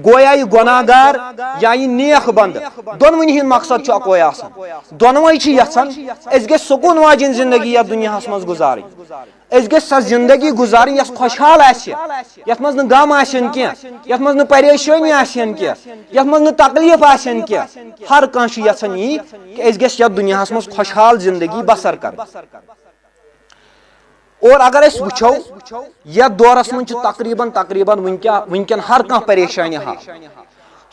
گویا یہِ گۄناہ گار یا یہِ نیک بندٕ، دۄنوٕنی ہُنٛد مقصد چھُ اکوے آسان۔ دۄنوَے چھِ یژھان أسۍ گژھِ سکوٗن واجیٚنۍ زندگی یتھ دُنیاہس منٛز گُزارٕنۍ۔ أسۍ گٔژھۍ سۄ زندگی گُزارٕنۍ یۄس خۄشحال آسہِ، یتھ منٛز نہٕ غم آسن کینٛہہ، یتھ منٛز نہٕ پریشٲنی آسن کینٛہہ، یتھ منٛز نہٕ تکلیف آسن کینٛہہ۔ ہر کانٛہہ چھُ یژھان یی کہِ أسۍ گٔژھۍ یتھ دُنیاہس منٛز خۄشحال زندگی بسر کرٕنۍ۔ اور اگر أسۍ وٕچھو، یتھ دورس منٛز چھِ تقریباً، تقریباً وٕنکیٚن، وٕنکیٚن ہر کانٛہہ پریشٲنی حال۔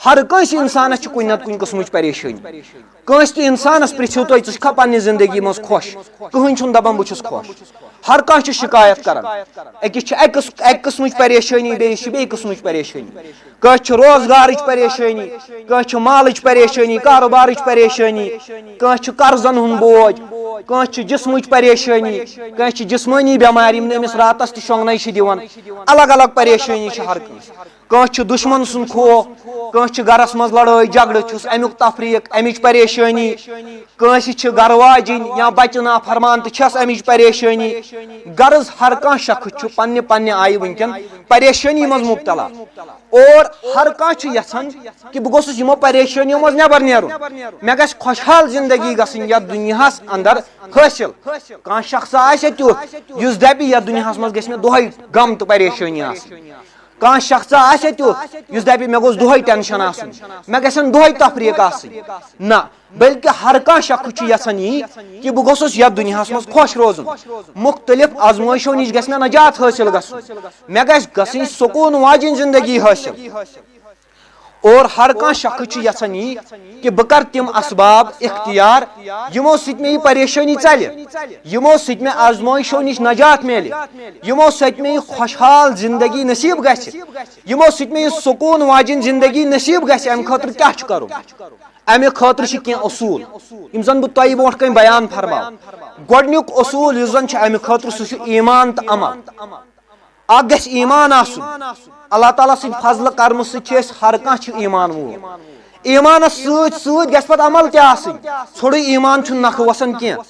ہر کٲنٛسہِ انسانس چھِ کُنہِ نتہٕ کُنہِ قٕسمٕچ پریشٲنی۔ کٲنٛسہِ تہِ انسانس پرژھِو تُہۍ، "ژٕ چھُکھا پننہِ زندگی منٛز خۄش؟" کٕہٕنۍ چھُنہٕ دپان، "بہٕ چھُس خۄش۔" ہر کانٛہہ چھُ شکایت کران۔ أکِس چھِ اکہِ قٕس-، اکہِ قٕسمٕچ پریشٲنی، بیٚیِس چھِ بیٚیہِ قٕسمٕچ پریشٲنی۔ کٲنٛسہِ چھِ روزگارٕچ پریشٲنی، کٲنٛسہِ چھِ مالٕچ پریشٲنی، کاروبارٕچ پریشٲنی، کٲنٛسہِ چھُ قرضن ہُنٛد بوج، کٲنٛسہِ چھِ جسمٕچ پریشٲنی، کٲنٛسہِ چھِ جسمٲنی بٮ۪مارِ، یِم نہٕ أمِس راتس تہِ شۄنٛگنَے چھِ دِوان۔ الگ الگ پریشٲنی چھِ ہر کٲنٛسہِ۔ کٲنٛسہِ چھُ دُشمن سُنٛد خوف، کٲنٛسہِ چھُ گرس منٛز لڑٲے جھگڑٕ، چھُس امیُک تفریق، امِچ پریشٲنی، کٲنٛسہِ چھِ گرٕ واجِنۍ یا بچہِ نافرمان تہٕ چھس امِچ پریشٲنی۔ غرض، ہر کانٛہہ شخص چھُ پننہِ پننہِ آیہِ وٕنکیٚن پریشٲنی منٛز مبتلا، اور ہر کانٛہہ چھُ یژھان کہِ بہٕ گوٚژھُس یِمو پریشٲنیو منٛز نٮ۪بر نیرُن، مےٚ گژھِ خۄشحال زندگی گژھٕنۍ یتھ دُنیاہس اندر حٲصِل۔ کانٛہہ شخص آسہِ تیُتھ یُس دپہِ، یتھ دُنیاہس منٛز گژھِ مےٚ دۄہے غم تہٕ پریشٲنی آسٕنۍ۔ کانٛہہ شخص آسہِ تیُتھ یُس دپہِ، مےٚ گوٚژھ دۄہے ٹینشن آسُن، مےٚ گژھن دۄہے تفریق آسٕنۍ۔ نہ، بلکہ ہر کانٛہہ شخص چھُ یژھان یی کہِ بہٕ گوٚژھُس یتھ دُنیاہس منٛز خۄش روزُن، مختلف آزمٲیشو نِش گژھِ مےٚ نجات حٲصِل گژھُن، مےٚ گژھِ گژھٕنۍ سکوٗن واجِنۍ زندگی حٲصِل۔ اور ہر کانٛہہ شخص چھُ یژھان یی کہِ بہٕ کرٕ تِم اسباب اختیار، یِمو سۭتۍ مےٚ یہِ پریشٲنی ژلہِ، یِمو سۭتۍ مےٚ آزمٲیشو نِش نجات میلہِ، یِمو سۭتۍ مےٚ یہِ خۄشحال زندگی نصیب گژھِ، یِمو سۭتۍ مےٚ یہِ سکوٗن واجِنۍ زندگی نصیب گژھِ۔ امہِ خٲطرٕ کیٛاہ چھُ کرُن؟ امہِ خٲطرٕ چھِ کینٛہہ اصوٗل، یِم زن بہٕ تۄہہِ برونٛٹھ کنہِ بیان فرماو۔ گۄڈنیُک اصوٗل یُس زن چھُ امہِ خٲطرٕ، سُہ چھُ ایمان تہٕ عمل۔ اکھ گژھِ ایمان آسُن۔ اللہ تعالیٰ سٕنٛدِ فضلہٕ کرمہٕ سۭتۍ چھِ أسۍ ہر کانٛہہ چھُ ایمان وول۔ ایمانس سۭتۍ سۭتۍ گژھِ پتہٕ عمل تہِ آسٕنۍ۔ ژھوٚرُے ایمان چھُنہٕ نکھٕ وسان کینٛہہ۔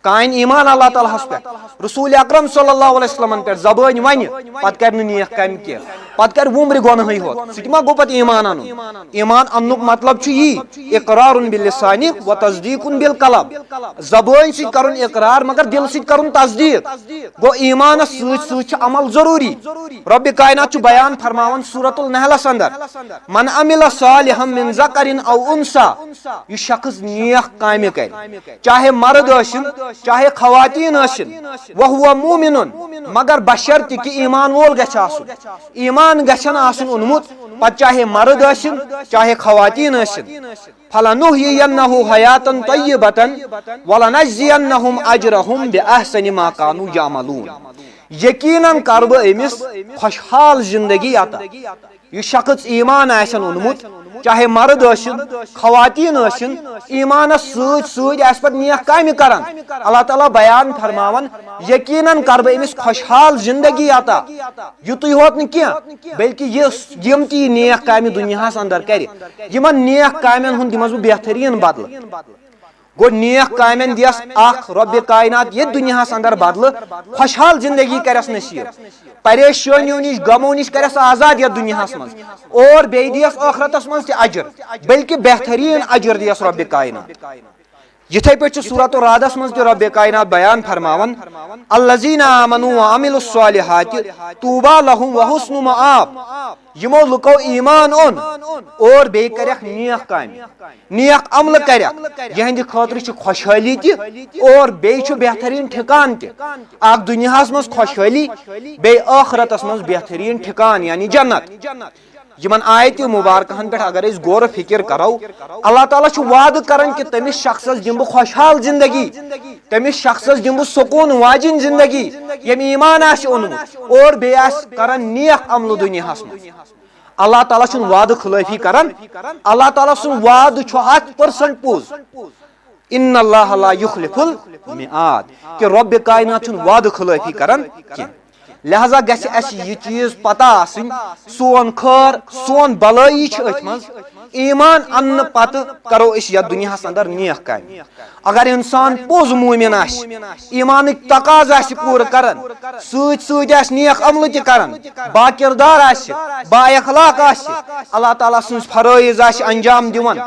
کانہِ ایمان اللہ تعالیٰ ہس پٮ۪ٹھ، رسول اکرم صلی اللہ علیہ وسلمن پٮ۪ٹھ، زبٲنۍ ونہِ، پتہٕ کرِ نہٕ نیک کامہِ کینٛہہ، پتہٕ کرِ وُمرِ گۄنہٕے ہوت، سُہ تہِ ما گوٚو پتہٕ ایمان انُن؟ ایمان اننُک مطلب چھُ یی، اقرار باللسان و تصدیق بالقلب۔ زبٲنۍ سۭتۍ کرُن اقرار، مگر دِلہٕ سۭتۍ کرُن تصدیق۔ گوٚو، ایمانس سۭتۍ سۭتۍ چھُ عمل ضروٗری۔ رۄبِ کائنات چھُ بیان فرماوان سورۃ النحلس اندر، "من عمل صالحا من ذکر او انثی"، یُس شخص نیک کامہِ کرِ، چاہے مرد ٲسِن، چاہے خواتین ٲسِن، "وہو مؤمن"، مگر بشرطِ کہِ ایمان وول گژھِ آسُن۔ ایمان گژھن آسُن اوٚنمُت، پتہٕ چاہے مرد ٲسِن، چاہے خواتین ٲسِن۔ "فلنحیینہ حیاتا طیبتا ولنجزینہم اجرہم باحسن ما کانوا یعملون"۔ یقیناً کرٕ بہٕ أمِس خۄشحال زندگی عطا۔ یُس شخص ایمان آسن اوٚنمُت، چاہے مرد ٲسِن، خواتین ٲسِن، ایمانس سۭتۍ سۭتۍ آسہِ پتہٕ نیک کامہِ کران، اللہ تعالیٰ بیان فرماوان، یقیناً کرٕ بہٕ أمِس خۄشحال زندگی عطا۔ یُتُے ہوت نہٕ کینٛہہ، بلکہِ یُس، یِم تہِ یہِ نیک کامہِ دُنیاہس اندر کرِ، یِمن نیک کامٮ۪ن ہُنٛد دِمس بہٕ بہتریٖن بدلہٕ۔ گوٚو، نیک کامٮ۪ن دِیس اکھ رۄبِ کائنات ییٚتہِ دُنیاہس اندر بدلہٕ، خۄشحال زندگی کرٮ۪س نصیب، پریشٲنیو نِش، غمو نِش کرٮ۪س آزاد یتھ دُنیاہس منٛز، اور بیٚیہِ دِیس ٲخرتس منٛز تہِ اجر، بلکہِ بہتریٖن اجر دِیس رۄبِ کائنات۔ یِتھے پٲٹھۍ چھُ سورۃ الرعدس منٛز تہِ رۄبِ کائنات بیان فرماوان، "الذین آمنوا وعملوا الصالحات طوبی لہم وحسن مآب"۔ یِمو لُکو ایمان اوٚن اور بیٚیہِ کریکھ نیک کامہِ، نیک عملہٕ کریکھ، یِہنٛدِ خٲطرٕ چھِ خۄشحٲلی تہِ اور بیٚیہِ چھُ بہتریٖن ٹھِکان تہِ۔ اکھ دُنیاہس منٛز خۄشحٲلی، بیٚیہِ ٲخرتس منٛز بہتریٖن ٹھِکان، یعنی جنت۔ یِمن آیتہِ مبارکہن پٮ۪ٹھ اگر أسۍ غور و فکر کرو، اللہ تعالیٰ چھُ وعدٕ کران کہِ تٔمِس شخصس دِمہٕ بہٕ خۄشحال زندگی، تٔمِس شخصس دِمہٕ بہٕ سکوٗن واجِنۍ زندگی، ییٚمۍ ایمان آسہِ اوٚنمُت اور بیٚیہِ آسہِ کران نیک عملہٕ دُنیاہس منٛز۔ اللہ تعالیٰ چھُنہٕ وعدٕ خلٲفی کران۔ اللہ تعالیٰ سُنٛد وعدٕ چھُ ہتھ percent پوٚز۔ ان اللہ لا یخلف المیعاد، کہِ رۄبِ کائنات چھُنہٕ وعدٕ خلٲفی کران کینٛہہ۔ لہذا گژھِ اسہِ یہِ چیٖز پتہ آسٕنۍ، سون خٲر، سون بلٲیی چھِ أتھۍ منٛز۔ ایمان اننہٕ پتہٕ کرو أسۍ یتھ دُنیاہس اندر نیک کامہِ۔ اگر انسان پوٚز مومن آسہِ، ایمانٕکۍ تقاضہٕ آسہِ پوٗرٕ کران، سۭتۍ سۭتۍ آسہِ نیک عملہٕ تہِ کران، با کردار آسہِ، با اخلاق آسہِ، اللہ تعالیٰ سٕنٛز فرٲیض آسہِ انجام دِوان،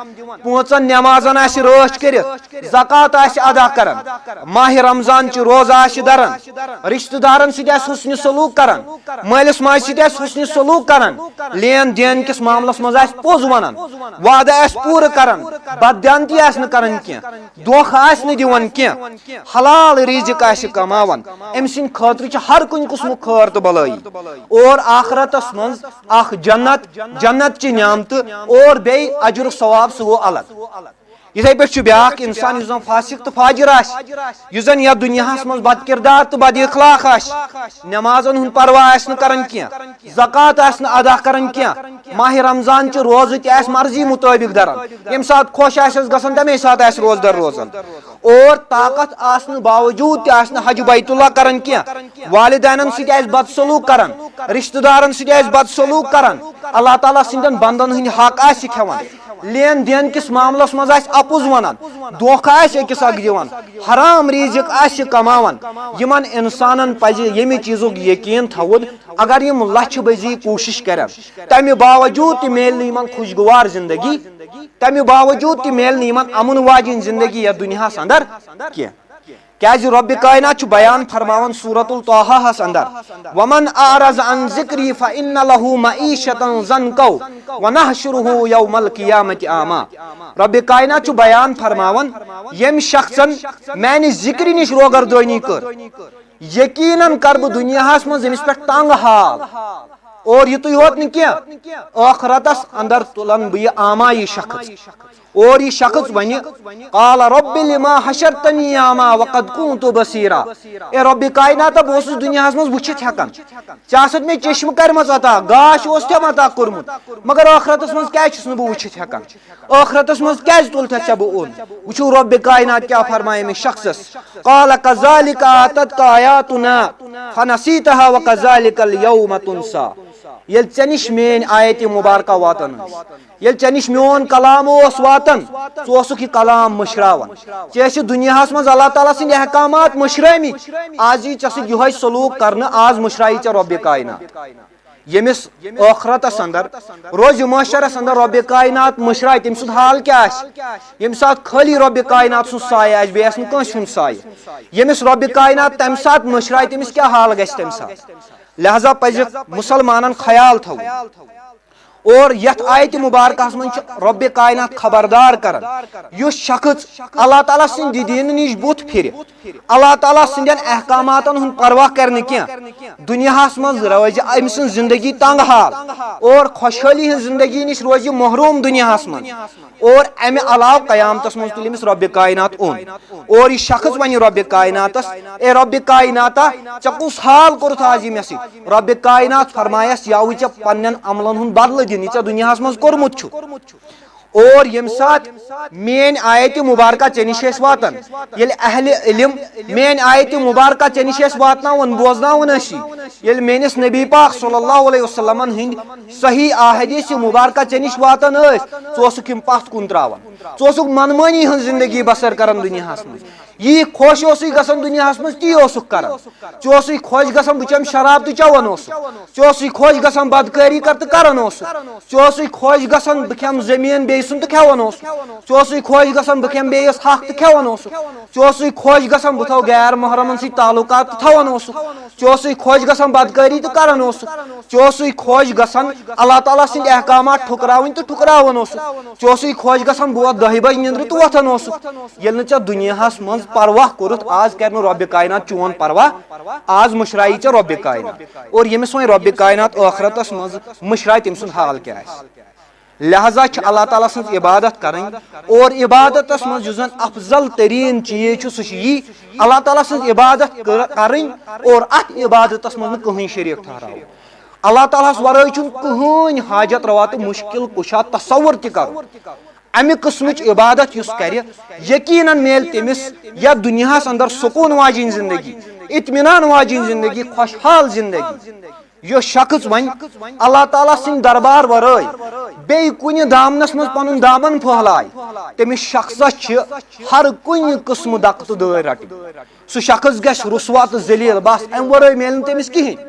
پانٛژن نمازن آسہِ رٲچھ کٔرِتھ، زکوٰۃ آسہِ ادا کران، ماہِ رمضان چہِ روزٕ آسہِ دران، رشتہٕ دارن سۭتۍ آسہِ حسنِ سلوک کران، مٲلِس ماجہِ سۭتۍ آسہِ حسنِ سلوک کران، لین دین کِس معاملس منٛز آسہِ پوٚز ونان، وعدٕ آسہِ پوٗرٕ کران، بددیانتی آسہِ نہٕ کران کینٛہہ، دھوکہٕ آسہِ نہٕ دِوان کینٛہہ، حلال رزق آسہِ کماوان، أمۍ سٕنٛدِ خٲطرٕ چھِ ہر کُنہِ قٕسمُک خٲر تہٕ بلٲیی۔ اور آخرتس منٛز اکھ جنت، جنت چہِ نعمتہٕ اور بیٚیہِ اجر و ثواب، سُہ گوٚو الگ۔ یِتھے پٲٹھۍ چھُ بیٛاکھ اِنسان یُس زَن فاسق تہٕ فاجر آسہِ، یُس زَن یَتھ دُنیاہَس منٛز بد کردار تہٕ بد اخلاق آسہِ، نمازن ہُنٛد پرواہ آسہِ نہٕ کران کینٛہہ، زکوٰۃ آسہِ نہٕ ادا کران کینٛہہ، ماہِ رمضان چہِ روزٕ تہِ آسہِ مرضی مُطٲبِق دران، ییٚمہِ ساتہٕ خۄش آسٮ۪س گژھان تَمے ساتہٕ آسہِ روزدر روزان، اور طاقت آسنہٕ باوجوٗد تہِ آسہِ نہٕ حج بیت اللہ کران کینٛہہ، والدینن سۭتۍ آسہِ بدسلوک کران، رشتہٕ دارن سۭتۍ آسہِ بدسلوک کران، اللہ تعالیٰ سٕنٛدٮ۪ن بندن ہٕنٛدۍ حق آسہِ کھٮ۪وان، لین دین کِس معاملس منٛز آسہِ اپُز ونان، دھوکہ آسہِ أکِس اکھ دِوان، حرام ریزق آسہِ کماوان، یِمن انسانن پزِ ییٚمہِ چیٖزُک یقین تھاوُن، اگر یِم لچھِ بٔزی کوٗشش کرن، تمہِ باوجوٗد تہِ میلہِ نہٕ یِمن خوشگوار زندگی، تمہِ باوجوٗد تہِ میلہِ نہٕ یِمن امن واجیٚنۍ زندگی یتھ دُنیاہس اندر کینٛہہ۔ کیازِ رۄبِ کائنات چھُ بیان فرماوان سورۃ الطٰہاہس اندر، "ومن اعرض عن ذکری فان لہ معیشۃ ضنکا ونحشرہ یوم القیامۃ اعمیٰ۔" رۄبِ کائنات چھُ بیان فرماوان، ییٚمہِ شخصن میانہِ ذکرِ نِش روگردٲنی کٔر، یقیناً کرٕ بہٕ دُنیاہس منٛز أمِس پٮ۪ٹھ تنگ حال۔ اور یِتُے ہوت نہٕ کینٛہہ، ٲخرتس اندر تُلن بہٕ یہِ اعمیٰ یہِ شخص۔ اور یہِ شخص ونہِ، "قال رب لما حشرتنی اعمیٰ وقد کنت بصیرا۔" اے رۄبِ کائنات، بہٕ اوسُس دُنیاہس منٛز وٕچھِتھ ہٮ۪کان، ژےٚ آسَتھ مےٚ چشمہٕ کَرِمَژٕ عطا، گاش اوس تھم عطا کوٚرمُت، مگر ٲخرتس منٛز کیازِ چھُس نہٕ بہٕ وٕچھِتھ ہٮ۪کان؟ ٲخرتس منٛز کیازِ تُلتھَتھ ژےٚ بہٕ اوٚن؟ وٕچھِو رۄبِ کائنات کیٛاہ فرمایہِ أمِس شخصس، "قال کذالک آتتک آیاتنا فنسیتہا وکذالک الیوم تنسیٰ۔" ییٚلہِ ژےٚ نِش میٲنۍ آیتِ مبارکہ واتان ٲس، ییٚلہِ ژےٚ نِش میون کلام اوس واتان، ژٕ اوسُکھ یہِ کلام مٔشراوان۔ ژےٚ ٲسۍ دُنیاہس منٛز اللہ تعالیٰ سٕنٛدۍ احکامات مٔشرٲمٕتۍ، آز یی ژےٚ سۭتۍ یِہوٚے سلوٗک کرنہٕ، آز مٔشرایی ژےٚ رۄبِ کائنات۔ ییٚمِس ٲخرتس اندر، روزِ محشرس اندر رۄبِ کائنات مٔشرایہِ، تٔمۍ سُنٛد حال کیٛاہ آسہِ؟ ییٚمہِ ساتہٕ خٲلی رۄبِ کائنات سُنٛد سایہِ آسہِ، بیٚیہِ آسہِ نہٕ کٲنٛسہِ ہُنٛد سایہِ۔ ییٚمِس رۄبِ کائنات تمہِ ساتہٕ مٔشرایہِ، تٔمِس کیٛاہ حال گژھِ تمہِ ساتہٕ؟ لہذا پزِ مسلمانن خیال تھاوُن۔ اور یتھ آیتِ مبارکہس منٛز چھُ رۄبِ کائنات خبردار کران، یُس شخص اللہ تعالیٰ سٕنٛدِ دیٖنہٕ نِش بُتھ پھرِ، اللہ تعالیٰ سٕنٛدٮ۪ن احکاماتن ہُنٛد پرواہ کرِ نہٕ کینٛہہ، دُنیاہس منٛز روزِ أمۍ سٕنٛز زندگی تنگ حال اور خۄشحٲلی ہٕنٛز زندگی نِش روزِ محروم دُنیاہس منٛز۔ اور امہِ علاوٕ قیامتس منٛز تُلہِ أمِس رۄبِ کائنات اوٚن۔ اور یہِ شخص ونہِ رۄبِ کائناتس، "اے رۄبِ کائناتا، ژےٚ کُس حال کوٚرُتھ آز یہِ مےٚ سۭتۍ؟" رۄبِ کائنات فرمایس، "یاوٕے ژےٚ پننٮ۪ن عملن ہُنٛد بدلہٕ دِنہٕ، یہِ ژےٚ دُنیاہس منٛز کوٚرمُت چھُ۔" اور ییٚمہِ ساتہٕ میٲنۍ آیتِ مبارکہ ژےٚ نِش ٲسۍ واتان، ییٚلہِ اہلِ علم میٲنۍ آیتِ مبارکہ ژےٚ نِش ٲسۍ واتناوان، بوزناوان ٲسی، ییٚلہِ میٲنِس نبی پاک صلی اللہ علیہ وسلمن ہٕنٛدۍ صحیح احادیث مبارکہ ژےٚ نِش واتان ٲسۍ، ژٕ اوسُکھ یِم پتھ کُن تراوان، ژٕ اوسُکھ منمٲنی ہٕنٛز زندگی بسر کران دُنیاہس منٛز۔ یی خۄش اوسُے گژھان دُنیاہس منٛز، تی اوسُکھ کران۔ ژےٚ اوسُے خۄش گژھان بہٕ چٮ۪مہٕ شراب تہٕ چٮ۪وان اوسُکھ۔ ژےٚ اوسُے خۄش گژھان بدکٲری کر تہٕ کران اوسُکھ۔ ژےٚ اوسُے خۄش گژھان بہٕ کھٮ۪مہٕ زٔمیٖن بیٚیہِ سُنٛد تہٕ کھٮ۪وان اوسُکھ۔ ژےٚ اوسُے خۄش گژھان بہٕ کھٮ۪مہٕ بیٚیِس حق تہٕ کھٮ۪وان اوسُکھ۔ ژےٚ اوسُے خۄش گژھان بہٕ تھاوٕ غیر محرمن سۭتۍ تعلقات تہٕ تھاوان اوسُکھ۔ ژےٚ اوسُے خۄش گژھان بدکٲری تہٕ کران اوسُکھ۔ ژےٚ اوسُے خۄش گژھان اللہ تعالیٰ سٕنٛدۍ احکامات ٹھُکراوٕنۍ تہٕ ٹھُکراوان اوسُکھ۔ ژےٚ اوسُے خۄش گژھان بہٕ وۄتھٕ دَہہِ بجہِ نِندرِ تہٕ وۄتھان اوسُکھ۔ ییٚلہِ نہٕ ژےٚ دُنیاہس منٛز پرواہ کوٚرُتھ، آز کرِ نہٕ رۄبِ کائنات چون پرواہ، آز مٔشرایی ژےٚ رۄبِ کائنات۔ اور ییٚمِس وۄنۍ رۄبِ کائنات ٲخرتس منٛز مٔشرایہِ، تٔمۍ سُنٛد حال کیٛاہ آسہِ؟ لہذا چھِ اللہ تعالیٰ سٕنٛز عبادت کرٕنۍ، اور عبادتس منٛز یُس زن افضل تریٖن چیٖز چھُ، سُہ چھُ یی، اللہ تعالیٰ سٕنٛز عبادت کر-، کرٕنۍ اور اتھ عبادتس منٛز نہٕ کٕہٕنۍ شریٖک ٹھہراوُن۔ اللہ تعالیٰ ہس ورٲے چھُنہٕ کٕہٕنۍ حاجت روا تہٕ مُشکل کُشا تصور تہِ کرُن۔ امہِ قٕسمٕچ عبادت یُس کرِ، یقیناً میلہِ تٔمِس یتھ دُنیاہس اندر سکوٗن واجیٚنۍ زندگی، اطمینان واجیٚنۍ زندگی، خۄشحال زندگی۔ یُس شخص وۄنۍ اللہ تعالیٰ سٕنٛدِ دربار ورٲے بیٚیہِ کُنہِ دامنس منٛز پنُن دامن پھٔہلایہِ، تٔمِس شخصس چھِ ہر کُنہِ قٕسمہٕ دکہٕ تہٕ دٲرۍ رٹٕنۍ۔ سُہ شخص گژھِ رسوا تہٕ ذلیل، بس امہِ ورٲے میلہِ نہٕ تٔمِس کِہیٖنۍ۔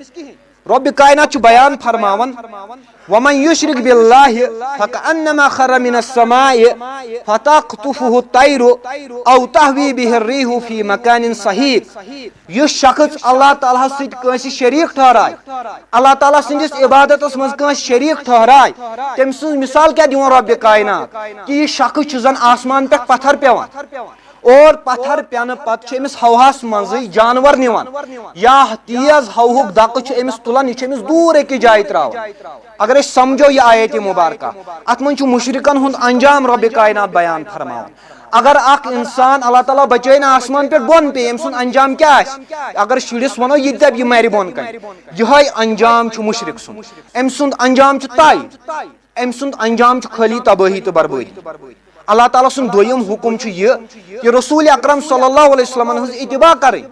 رۄبِ کائنات چھُ بیان فرماوان، "ومن یشرک باللہ فکأنما خر من السماء فتخطفه الطیر او تهوی به الريح في مكان سحيق۔" یُس شخص اللہ تعالیٰ ہس سۭتۍ کٲنٛسہِ شریٖک ٹھہرایہِ، اللہ تعالیٰ سٕنٛدِس عبادتس منٛز کٲنٛسہِ شریٖک ٹھہرایہِ، تٔمۍ سٕنٛز مثال کیٛاہ دِوان رۄبِ کائنات؟ کہِ یہِ شخص چھُ زن آسمان پٮ۪ٹھ پتھر پٮ۪وان۔ اور پتھر پٮ۪نہٕ پتہٕ چھِ أمِس ہوہَس منٛزٕے جانور نِوان، یا تیز ہوہُک دَکہٕ چھُ أمِس تُلان، یہِ چھُ أمِس دوٗر أکِس جایہِ ترٛاوان۔ اگر أسۍ سمجھو یہِ آیت مبارکہ، اَتھ منٛز چھُ مُشرِکَن ہُنٛد انجام رۄبِ کائنات بیان فرماوان۔ اگر اکھ انسان اللہ تعالیٰ بچٲیِن آسمان پٮ۪ٹھ بۄن پیٚیہِ، أمۍ سُنٛد انجام کیٛاہ آسہِ؟ اگر شُرِس وَنو، یہِ تہِ دَبہِ، یہِ مَرِ بۄن کَنہِ۔ یِہوٚے انجام چھُ مُشرِک سُنٛد۔ أمۍ سُنٛد انجام چھُ طے۔ أمۍ سُنٛد انجام چھُ خٲلی تبٲہی تہٕ بربٲدی۔ اللہ تعالیٰ سُنٛد دوٚیِم حُکُم چھُ یہِ کہِ رسول اکرم صلی اللہ علیہ وسلمن ہٕنٛز اتباع کرٕنۍ،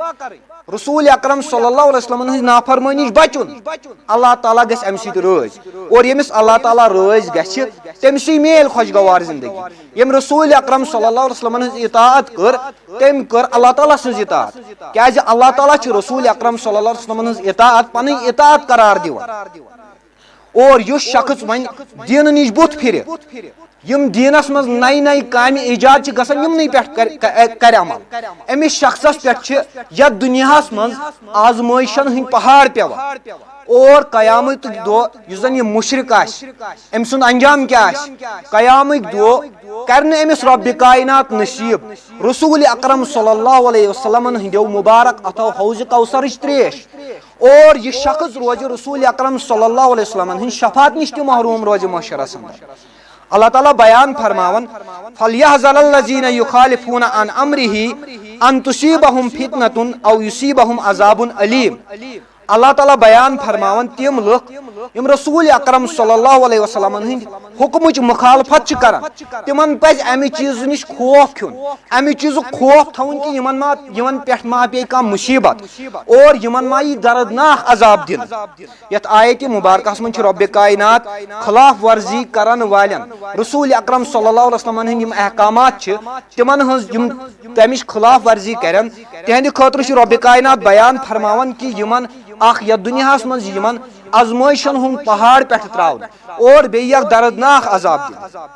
رسول اکرم صلی اللہ علیہ وسلمن ہٕنٛز نافرمٲنی نِش بچُن۔ اللہ تعالیٰ گژھِ امہِ سۭتۍ رٲضۍ، اور ییٚمِس اللہ تعالیٰ رٲضۍ گژھِ، تٔمۍ سٕے میلہِ خۄشگوار زندگی۔ ییٚمۍ رسول اکرم صلی اللہ علیہ وسلمن ہٕنٛز اطاعت کٔر، تٔمۍ کٔر اللہ تعالیٰ سٕنٛز اطاعت، کیازِ اللہ تعالیٰ چھُ رسول اکرم صلی اللہ علیہ وسلمن ہٕنٛز اطاعت پنٕنۍ اطاعت قرار دِوان۔ اور یُس شخص وۄنۍ دیٖنہٕ نِش بُتھ پھِرِ، یِم دیٖنس منٛز نَیہِ نَیہِ کامہِ ایجاد چھِ گژھان، یِمنٕے پٮ۪ٹھ کر-، ک-، کرِ عمل، أمِس شخصس پٮ۪ٹھ چھِ یتھ دُنیاہس منٛز آزمٲیشن ہٕنٛدۍ پہاڑ پٮ۪وان۔ اور قیامتُک دۄہ یُس زن یہِ مُشرِک آسہِ، أمۍ سُنٛد انجام کیٛاہ آسہِ؟ قیامٕکۍ دۄہ کرِ نہٕ أمِس رۄبِ کائنات نصیب رسول اکرم صلی اللہ علیہ وسلمن ہٕنٛدیو مبارک اتھو حوض کوثرٕچ تریش۔ اور یہِ شخص روزِ رسول اکرم صلی اللہ علیہ وسلمن ہٕنٛدِ شفاعت نِش تہِ محروم روزِ محشرس اندر۔ اللہ تعالیٰ بیان فرماوان، فَلْيَحْذَرِ الَّذِينَ يُخَالِفُونَ عَنْ أَمْرِهِ أَنْ تُصِيبَهُمْ فِتْنَةٌ أَوْ يُصِيبَهُمْ عَذَابٌ أَلِيمٌ۔ اللہ تعالیٰ بیان فرماوان، تِم لُکھ یِم رسول اکرم صلی اللہ علیہ وسلمن ہٕنٛدِ حُکمٕچ مُخالفت چھِ کران، تِمن پزِ امہِ چیٖزٕ نِش خوف کھیوٚن، امہِ چیٖزُک خوف تھاوُن کہِ یِمن ما، یِمن پٮ۪ٹھ ما پیٚیہِ کانٛہہ مُصیبت اور یِمن ما یی دردناک عذاب دِنہٕ۔ یتھ آیت مبارکہس منٛز چھُ رۄبِ کائنات خلاف ورزی کرن والٮ۪ن، رسول اکرم صلی اللہ علیہ وسلمن ہٕنٛدۍ یِم احکامات چھِ، تِمن ہٕنٛز یِم تمِچ خلاف ورزی کرن، تِہنٛدِ خٲطرٕ چھُ رۄبِ کائنات بیان فرماوان کہِ یِمن اکھ یتھ دُنیاہس منٛز یِمن آزمٲیشن ہُنٛد پہاڑ پٮ۪ٹھٕ ترٛاونہٕ اور بیٚیہِ یتھ دردناک عذاب دِنہٕ۔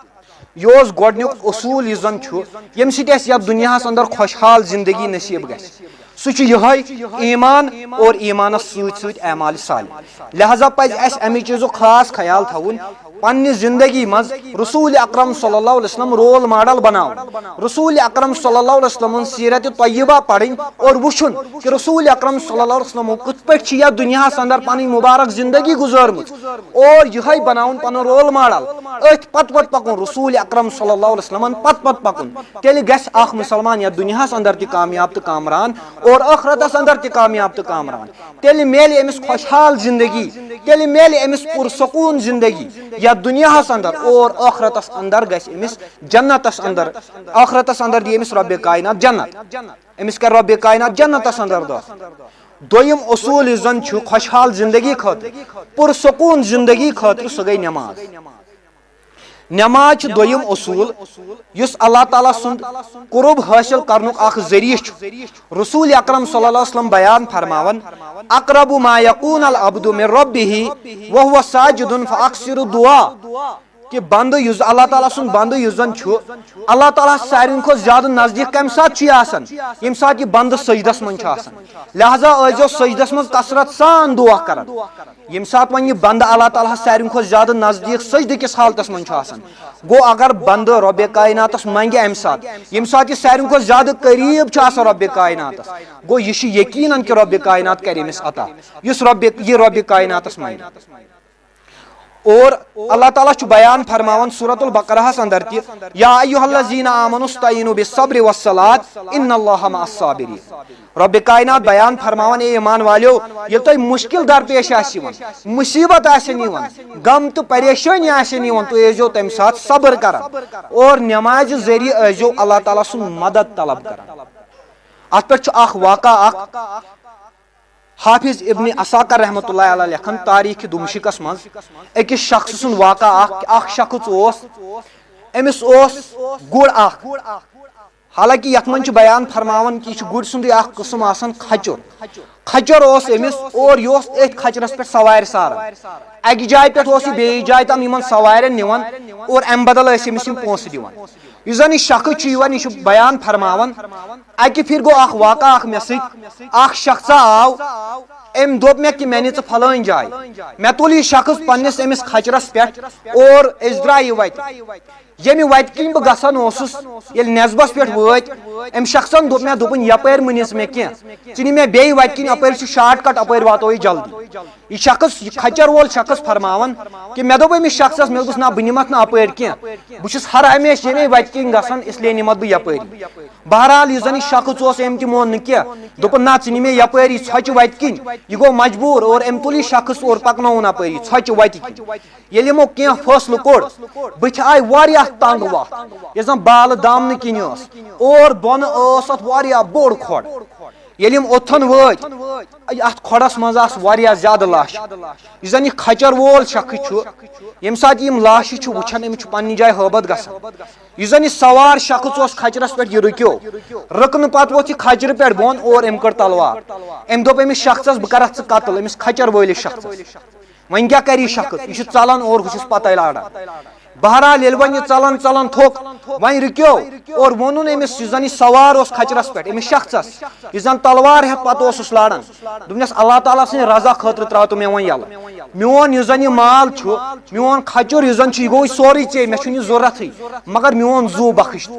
یہِ اوس گۄڈٕنیُک اصوٗل یُس زن چھُ، ییٚمہِ سۭتۍ اَسہِ یَتھ دُنیاہَس اندر خۄشحال زندگی نصیٖب گژھِ۔ سُہ چھُ یِہوٚے، ایمان اور ایمانَس سۭتۍ سۭتۍ اعمال صالح۔ لہذا پَزِ اَسہِ اَمہِ چیٖزُک خاص خیال تھاوُن، پننہِ زندگی منٛز رسول اکرم صلی اللہ علیہ وسلم رول ماڈل بناوُن۔ رسول اکرم صلی اللہ علیہ وسلم ہٕنٛز سیرت طیبہ پڑھٕنۍ اور وٕچھُن کہِ رسول اکرم صلی اللہ علیہ وسلم کِتھ پٲٹھۍ چھِ یَتھ دُنیاہَس اندر پنٕنۍ مبارک زندگی گُزٲرمٕژ۔ اور یِہوٚے بناوُن پنُن رول ماڈل۔ أتھۍ پتہٕ پتہٕ پکُن، رسول اکرم صلی اللہ علیہ وسلمن پتہٕ پتہٕ پکُن۔ تیٚلہِ گژھِ اکھ مسلمان یتھ دُنیاہس اندر تہِ کامیاب تہٕ کامران اور ٲخرتس اندر تہِ کامیاب تہٕ کامران۔ تیٚلہِ میلہِ أمِس خۄشحال زندگی، تیٚلہِ میلہِ أمِس پُرسکوٗن زندگی یتھ دُنیاہس اندر اور ٲخرتس اندر گژھِ أمِس جنتس اندر، ٲخرتس اندر دِیہِ أمِس رۄبِ کائنات جنت۔ أمِس کرِ رۄبِ کائنات جنتس اندر دٲخل۔ دوٚیِم اصوٗل یُس زن چھُ خۄشحال زندگی خٲطرٕ، پُرسکوٗن زندگی خٲطرٕ، سۄ گٔے نٮ۪ماز۔ نٮ۪ماز چھُ دوٚیِم اصوٗل یُس اللہ تعالیٰ سُنٛد قرب حٲصِل کرنُک اکھ ذٔریعہٕ چھُ۔ رسول اکرم صلی اللہ علیہ وسلم بیان فرماوان، اقرب ما یکون العبد من ربه وهو ساجد فاکثر الدعاء۔ کہِ بندٕ یُس اللہ تعالیٰ سُنٛد بندٕ یُس زن چھُ، اللہ تعالیٰ ساروی کھۄتہٕ زیادٕ نزدیٖک کمہِ ساتہٕ چھُ یہِ آسان؟ ییٚمہِ ساتہٕ یہِ بندٕ سجدس منٛز چھُ آسان۔ لہذا ٲسۍزیو سجدس منٛز کثرت سان دعا کران۔ ییٚمہِ ساتہٕ وۄنۍ یہِ بندٕ اللہ تعالیٰ ہس ساروی کھۄتہٕ زیادٕ نزدیٖک سجدٕ کِس حالتس منٛز چھُ آسان، گوٚو اگر بندٕ رۄبِ کائناتس منگہِ امہِ ساتہٕ، ییٚمہِ ساتہٕ یہِ ساروی کھۄتہٕ زیادٕ قریب چھُ آسان رۄبِ کائناتس، گوٚو یہِ چھُ یقیناً کہِ رۄبِ کائنات کرِ أمِس عطا، یُس رۄبِ، یہِ رۄبِ کائناتس منگہِ۔ اور اللہ تعالیٰ چھُ بیان فرماوان سورۃ البقرہس اندر تہِ، یا ایھا الذین آمنوا استعینوا بالصبر والصلاۃ ان اللہ مع الصابرین۔ رۄبِ کائنات بیان فرماوان، اے ایمان والیو، ییٚلہِ تۄہہِ مُشکِل درپیش آسہِ یِوان، مُصیٖبت آسن یِوان، غم تہٕ پریشٲنی آسن یِوان، تُہۍ ٲسۍزیو تَمہِ ساتہٕ صبر کران اور نٮ۪مازِ ذٔریعہٕ ٲسۍزیو اللہ تعالیٰ سُنٛد مدد طلب کران۔ اَتھ پٮ۪ٹھ چھُ اکھ واقعہ اکھ حافظ ابن عساکر رحمتہ اللہ علیہ لیکھان تاریخ دمشقس منٛز أکِس شخص سُنٛد واقعہ اکھ، اکھ شخص اوس، أمِس اوس گُر اکھ۔ حالانکہ یتھ منٛز چھُ بیان فرماوان کہِ یہِ چھُ گُرۍ سُنٛدٕے اکھ قٕسم آسان، کھچُر۔ کھچُر اوس أمِس اور یہِ اوس أتھۍ کھچرس پٮ۪ٹھ سوارِ ساران۔ اکہِ جایہِ پٮ۪ٹھ اوس یہِ بیٚیِس جایہِ تام یِمن سوارٮ۪ن نِوان اور امہِ بدل ٲسۍ أمِس یِم پونٛسہٕ دِوان۔ یُس زن یہِ شخص چھُ یِوان، یہِ چھُ بیان فرماوان، اکہِ پھِرِ گوٚو اکھ واقعہ اکھ مےٚ سۭتۍ۔ اکھ شخصا آو، أمۍ دوٚپ مےٚ کہِ مےٚ نہِ ژٕ فلٲنۍ جایہِ۔ مےٚ تُل یہِ شخص پننِس أمِس کھچرس پٮ۪ٹھ اور أسۍ درٛایہِ وتہِ۔ ییٚمہِ وتہِ کِنۍ بہٕ گژھان اوسُس، ییٚلہِ نٮ۪صبس پٮ۪ٹھ وٲتۍ، أمۍ شخصن دوٚپ مےٚ، دوٚپُن، یپٲرۍ مٔنِو مےٚ کینٛہہ، ژٕ نہِ مےٚ بیٚیہِ وتہِ کِنۍ، اپٲرۍ چھُ شارٹ کٹ، اپٲرۍ واتو أسۍ جلدی۔ یہِ شخص، یہِ کھچر وول شخص فرماوان کہِ مےٚ دوٚپ أمِس شخصس، مےٚ دوٚپُس، نہ، بہٕ نِمتھ نہٕ اپٲرۍ کینٛہہ، بہٕ چھُس ہر ہمیشہٕ ییٚمے وتہِ کِنۍ گژھان، اس لیے نِمتھ بہٕ یپٲری۔ بہرحال، یُس زن یہِ شخص اوس، أمۍ تہِ مون نہٕ کینٛہہ، دوٚپُن، نہ، ژٕ نہِ مےٚ یپٲری، ژھۄچہِ وتہِ کِنۍ، یہِ گوٚو مجبوٗر اور أمۍ تُل یہِ شخص اور پکنووُن اپٲری ژھۄچہِ وتہِ کِنۍ۔ ییٚلہِ یِمو کینٛہہ فٲصلہٕ کوٚر، بٕتھِ آیہِ واریاہ تنگ وتھ، یۄس زن بالہٕ دامنہٕ کِنۍ ٲس، اور بۄنہٕ ٲس اتھ واریاہ بوٚڑ کھۄڈ۔ ییٚلہِ یِم اوٚتھن وٲتۍ، اتھ کھۄڈس منٛز آسہٕ واریاہ زیادٕ لاشہٕ۔ یُس زن یہِ کھچر وول شخص چھُ، ییٚمہِ ساتہٕ یِم لاشہٕ چھُ وٕچھان، أمِس چھُ پننہِ جایہِ ہٲبت گژھان۔ یُس زن یہِ سوار شخص اوس کھچرس پٮ۪ٹھ، یہِ رُکیو۔ رُکنہٕ پتہٕ ووٚتھ یہِ کھچرٕ پٮ۪ٹھ بۄن اور أمۍ کٔڑ تلوار۔ أمۍ دوٚپ أمِس شخصس، بہٕ کرتھ ژٕ قتل، أمِس کھچر وٲلِس شخصس۔ وۄنۍ کیٛاہ کرِ یہِ شخص؟ یہِ چھُ ژلان اور ہُہ چھُس پتَے لاران۔ بہرحال، ییٚلہِ وۄنۍ یہِ ژلان ژلان تھوٚک، وۄنۍ رُکیو اور ووٚنُن أمِس، یُس زن یہِ سوار اوس کھچرس پٮ۪ٹھ، أمِس شخصس، یُس زن تلوار ہٮ۪تھ پتہٕ اوسُس لاران، دوٚپنس، اللہ تعالیٰ سٕنٛدِ رضا خٲطرٕ ترٛاو تہٕ مےٚ وۄنۍ یَلہٕ۔ میون یُس زن یہِ مال چھُ، میون کھچُر یُس زن چھُ، یہِ گوٚو سورُے ژےٚ، مےٚ چھُنہٕ یہِ ضروٗرتھٕے، مگر میون زُو بخش۔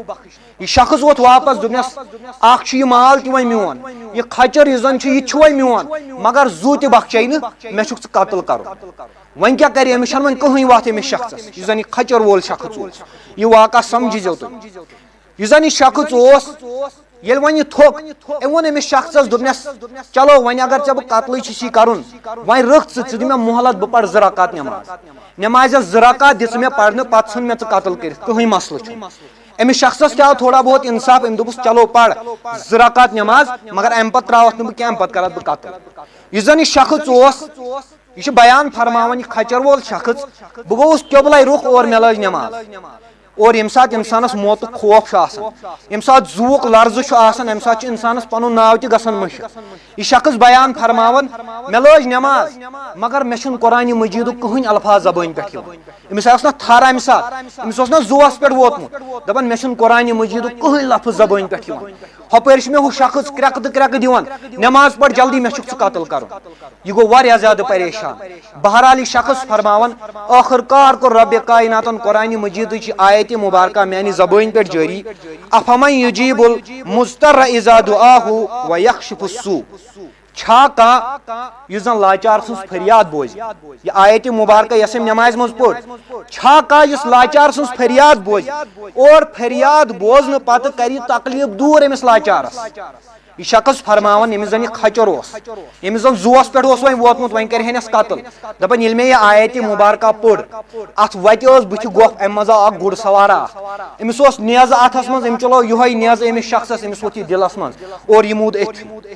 یہِ شخص ووت واپس، دوٚپنس، اکھ چھُ یہِ مال تہِ وۄنۍ میون، یہِ کھچر یُس زن چھُ، یہِ تہِ چھُ وۄنۍ میون، مگر زُو تہِ بخچے نہٕ، مےٚ چھُکھ ژٕ قتل کرُن۔ وۄنۍ کیٛاہ کرِ؟ أمِس چھنہٕ وۄنۍ کٕہٕنۍ وتھ أمِس شخصس، یُس زن یہِ کھچر وول شخص اوس۔ یہِ واقعہ سمجھزیو تُہۍ۔ یُس زن یہِ شخص اوس، ییٚلہِ وۄنۍ یہِ تھوٚک، أمۍ ووٚن أمِس شخصس، دوٚپنس، چلو، وۄنۍ اگر ژےٚ بہٕ قتلٕے چھُسی کرُن، وۄنۍ رٕکھ ژٕ، ژٕ دِ مےٚ مۄہلت، بہٕ پرٕ زٕ رکعت نٮ۪ماز۔ نٮ۪مازِ زٕ رکعت دِژٕ مےٚ پرنہٕ، پتہٕ ژھٕن مےٚ ژٕ قتل کٔرِتھ، کٕہٕنۍ مسلہٕ چھُنہٕ۔ أمِس شخصس تہِ آو تھوڑا بہت انصاف، أمۍ دوٚپُس، چلو، پر زٕ رکعت نٮ۪ماز، مگر امہِ پتہٕ تراوتھ نہٕ بہٕ کینٛہہ، امہِ پتہٕ کرتھ بہٕ قتل۔ یُس زن یہِ شخص اوس، یہِ چھُ بیان فرماوان، یہِ کھچر وول شخص، بہٕ گوٚوُس قبلے رُخ اور مےٚ لٲج نٮ۪ماز۔ اور ییٚمہِ ساتہٕ انسانس موتُک خوف چھُ آسان، ییٚمہِ ساتہٕ زُوُک لرزٕ چھُ آسان، امہِ ساتہٕ چھُ انسانس پنُن ناو تہِ گژھان مٔشِتھ۔ یہِ شخص بیان فرماوان، مےٚ لٲج نٮ۪ماز، مگر مےٚ چھُنہٕ قرآنِ مجیدُک کٕہٕنۍ الفاظ زبٲنۍ پٮ۪ٹھ یِوان۔ أمِس اوس نہ تھر امہِ ساتہٕ، أمِس اوس نہ زُوَس پٮ۪ٹھ ووتمُت، دپان، مےٚ چھُنہٕ قرآنِ مجیدُک کٕہٕنۍ لفظ زبٲنۍ پٮ۪ٹھ یِوان۔ ہۄپٲرۍ چھُ مےٚ ہُہ شخص کرٛٮ۪کہٕ تہٕ کرٛٮ۪کہٕ دِوان، نٮ۪ماز پَر جلدی، مےٚ چھُکھ ژٕ قتل کرُن۔ یہِ گوٚو واریاہ زیادٕ پریشان۔ بہرحال، یہِ شخص فرماوان، ٲخٕر کار کوٚر رۄبِ کایناتن قرآنِ مجیدٕچ یہِ آیتِ مبارکہ میانہِ زبٲنۍ پٮ۪ٹھ جٲری، افمن یجیب المضطر اذا دعاہ و یکشف السوء۔ چھا کانٛہہ یُس زن لاچار سٕنٛز فریاد بوزِ؟ یہِ آیتِ مبارکہ یۄس أمۍ نمازِ منٛز پٔر، چھا کانٛہہ یُس لاچار سٕنٛز فریاد بوزِ اور فریاد بوزنہٕ پتہٕ کرِ یہِ تکلیف دوٗر أمِس لاچارس؟ یہِ شخص فرماوان، ییٚمِس زن یہِ کھچر اوس، ییٚمِس زن زُوس پٮ۪ٹھ اوس وۄنۍ ووتمُت، وۄنۍ کرِ ہنس قتل۔ دپان، ییٚلہِ مےٚ یہِ آیتِ مبارکہ پٔر، اتھ وتہِ ٲس بٕتھِ گۄپھ، امہِ منٛز آو اکھ گُر سوارا اکھ۔ أمِس اوس نیزٕ اتھس منٛز، أمۍ چلو یِہوے نیزٕ أمِس شخصس، أمِس ووٚتھ یہِ دِلس منٛز اور یہِ موٗد أتھۍ۔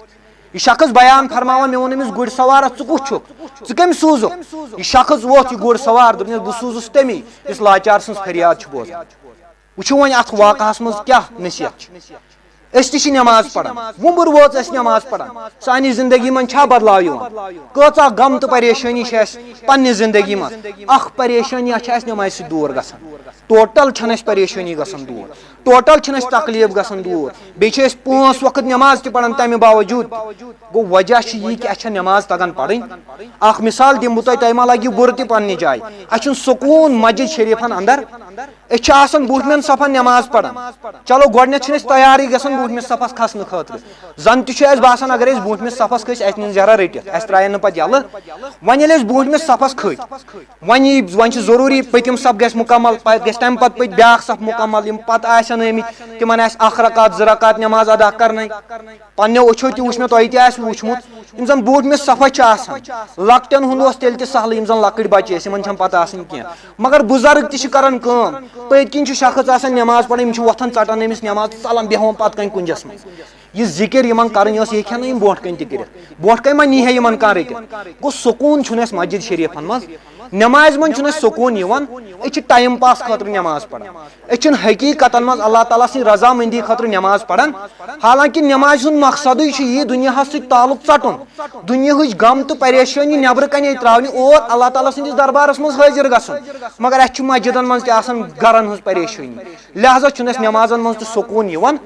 یہِ شخص بیان فرماوان، مےٚ ووٚن أمِس گُرۍ سوارس، ژٕ کُس چھُکھ؟ ژٕ کٔمۍ سوٗزُکھ؟ یہِ شخص ووٚتھ، یہِ گُرۍ سوار، دوٚپنس، بہٕ سوٗزُس تٔمی، یُس لاچار سٕنٛز فریاد چھُ بوزان۔ وٕچھِو وۄنۍ اتھ واقعس منٛز کیٛاہ نصیحت چھِ۔ أسۍ تہِ چھِ نٮ۪ماز پران، وُمبٕر وٲژ أسۍ نٮ۪ماز پران، سانہِ زندگی منٛز چھا بدلاو یِوان؟ کۭژاہ غم تہٕ پریشٲنی چھِ اَسہِ پننہِ زندگی منٛز؟ اکھ پریشٲنی چھِ اَسہِ نٮ۪مازِ سۭتۍ دوٗر گژھان، ٹوٹل چھنہٕ اَسہِ پریشٲنی گژھان دوٗر، ٹوٹل چھنہٕ اَسہِ تکلیف گژھان دوٗر، بیٚیہِ چھِ أسۍ پانٛژھ وقت نٮ۪ماز تہِ پران تمہِ باوجوٗد تہِ۔ گوٚو، وجہ چھُ یی کہِ اَسہِ چھےٚ نٮ۪ماز تگان پرٕنۍ۔ اکھ مثال دِمہٕ بہٕ تۄہہِ، تۄہہِ ما لگہِ بُرٕ تہِ پننہِ جایہِ۔ اَسہِ چھُنہٕ سکوٗن مسجد شریفن اندر۔ أسۍ چھِ آسان برونٛٹھمٮ۪ن صفن نٮ۪ماز پران۔ چلو، گۄڈٕنٮ۪تھ چھِنہٕ أسۍ تیارٕے گژھان برونٛٹھمِس صفس کھسنہٕ خٲطرٕ۔ زن تہِ چھُ اَسہِ باسان، اگر أسۍ برونٛٹھمِس صفس کھٔسۍ، اَسہِ نِن زہرا رٔٹِتھ، اَسہِ ترٛایَن نہٕ پتہٕ یَلہٕ۔ وۄنۍ ییٚلہِ أسۍ برونٛٹھمِس صفس کھٔتۍ، وۄنۍ یی، وۄنۍ چھُ ضروٗری پٔتِم صف گژھِ مُکمل، پتہٕ گژھِ تَمہِ پتہٕ پٔتۍ بیٛاکھ صف مُکمل، یِم پتہٕ آسن آمٕتۍ، تِمن آسہِ اکھ رکعت، زٕ رکعت نٮ۪ماز ادا کرنَے۔ پننیو أچھو تہِ وُچھ مےٚ، تۄہہِ تہِ آسہِ وُچھمُت، یِم زن برونٛٹھمِس صفس چھِ آسان، لۄکٹٮ۪ن ہُنٛد اوس تیٚلہِ تہِ سہلٕے، یِم زن لۄکٕٹۍ بچہِ ٲسۍ، یِمن چھنہٕ پتہ آسان کینٛہہ، مگر بُزرگ تہِ چھِ کران کٲم۔ پٔتۍ کِنۍ چھُ شخص آسان نٮ۪ماز پران، یِم چھِ وۄتھان، ژٹان أمِس نٮ۪ماز تہٕ ژلان، بیٚہوان پتہٕ کنہِ کُنجس منٛز۔ یہِ ذِکِر یِمن کرٕنۍ ٲس، یہِ ہیٚکہِ ہا نہٕ یِم برونٛٹھ کنہِ تہِ کٔرِتھ، برونٛٹھ کنہِ ما نی ہے یِمن کانٛہہ رٔٹِتھ۔ گوٚو، سکوٗن چھُنہٕ اَسہِ مسجد شریفن منٛز، نٮ۪مازِ منٛز چھُنہٕ اَسہِ سکوٗن یِوان۔ أسۍ چھِ ٹایم پاس خٲطرٕ نٮ۪ماز پران، أسۍ چھِنہٕ حقیٖقتن منٛز اللہ تعالیٰ سٕنٛدِ رضامندی خٲطرٕ نٮ۪ماز پران۔ حالانکہِ نٮ۪مازِ ہُنٛد مقصدٕے چھُ یی دُنیاہس سۭتۍ تعلق ژٹُن، دُنیاہٕچ غم تہٕ پریشٲنی نٮ۪برٕ کنے ترٛاونہِ اور اللہ تعالیٰ سٕنٛدِس دربارس منٛز حٲضِر گژھُن۔ مگر اَسہِ چھُ مسجدن منٛز تہِ آسان گرن ہٕنٛز پریشٲنی، لہذا چھُنہٕ اَسہِ نٮ۪مازن منٛز تہِ سکوٗن یِوان۔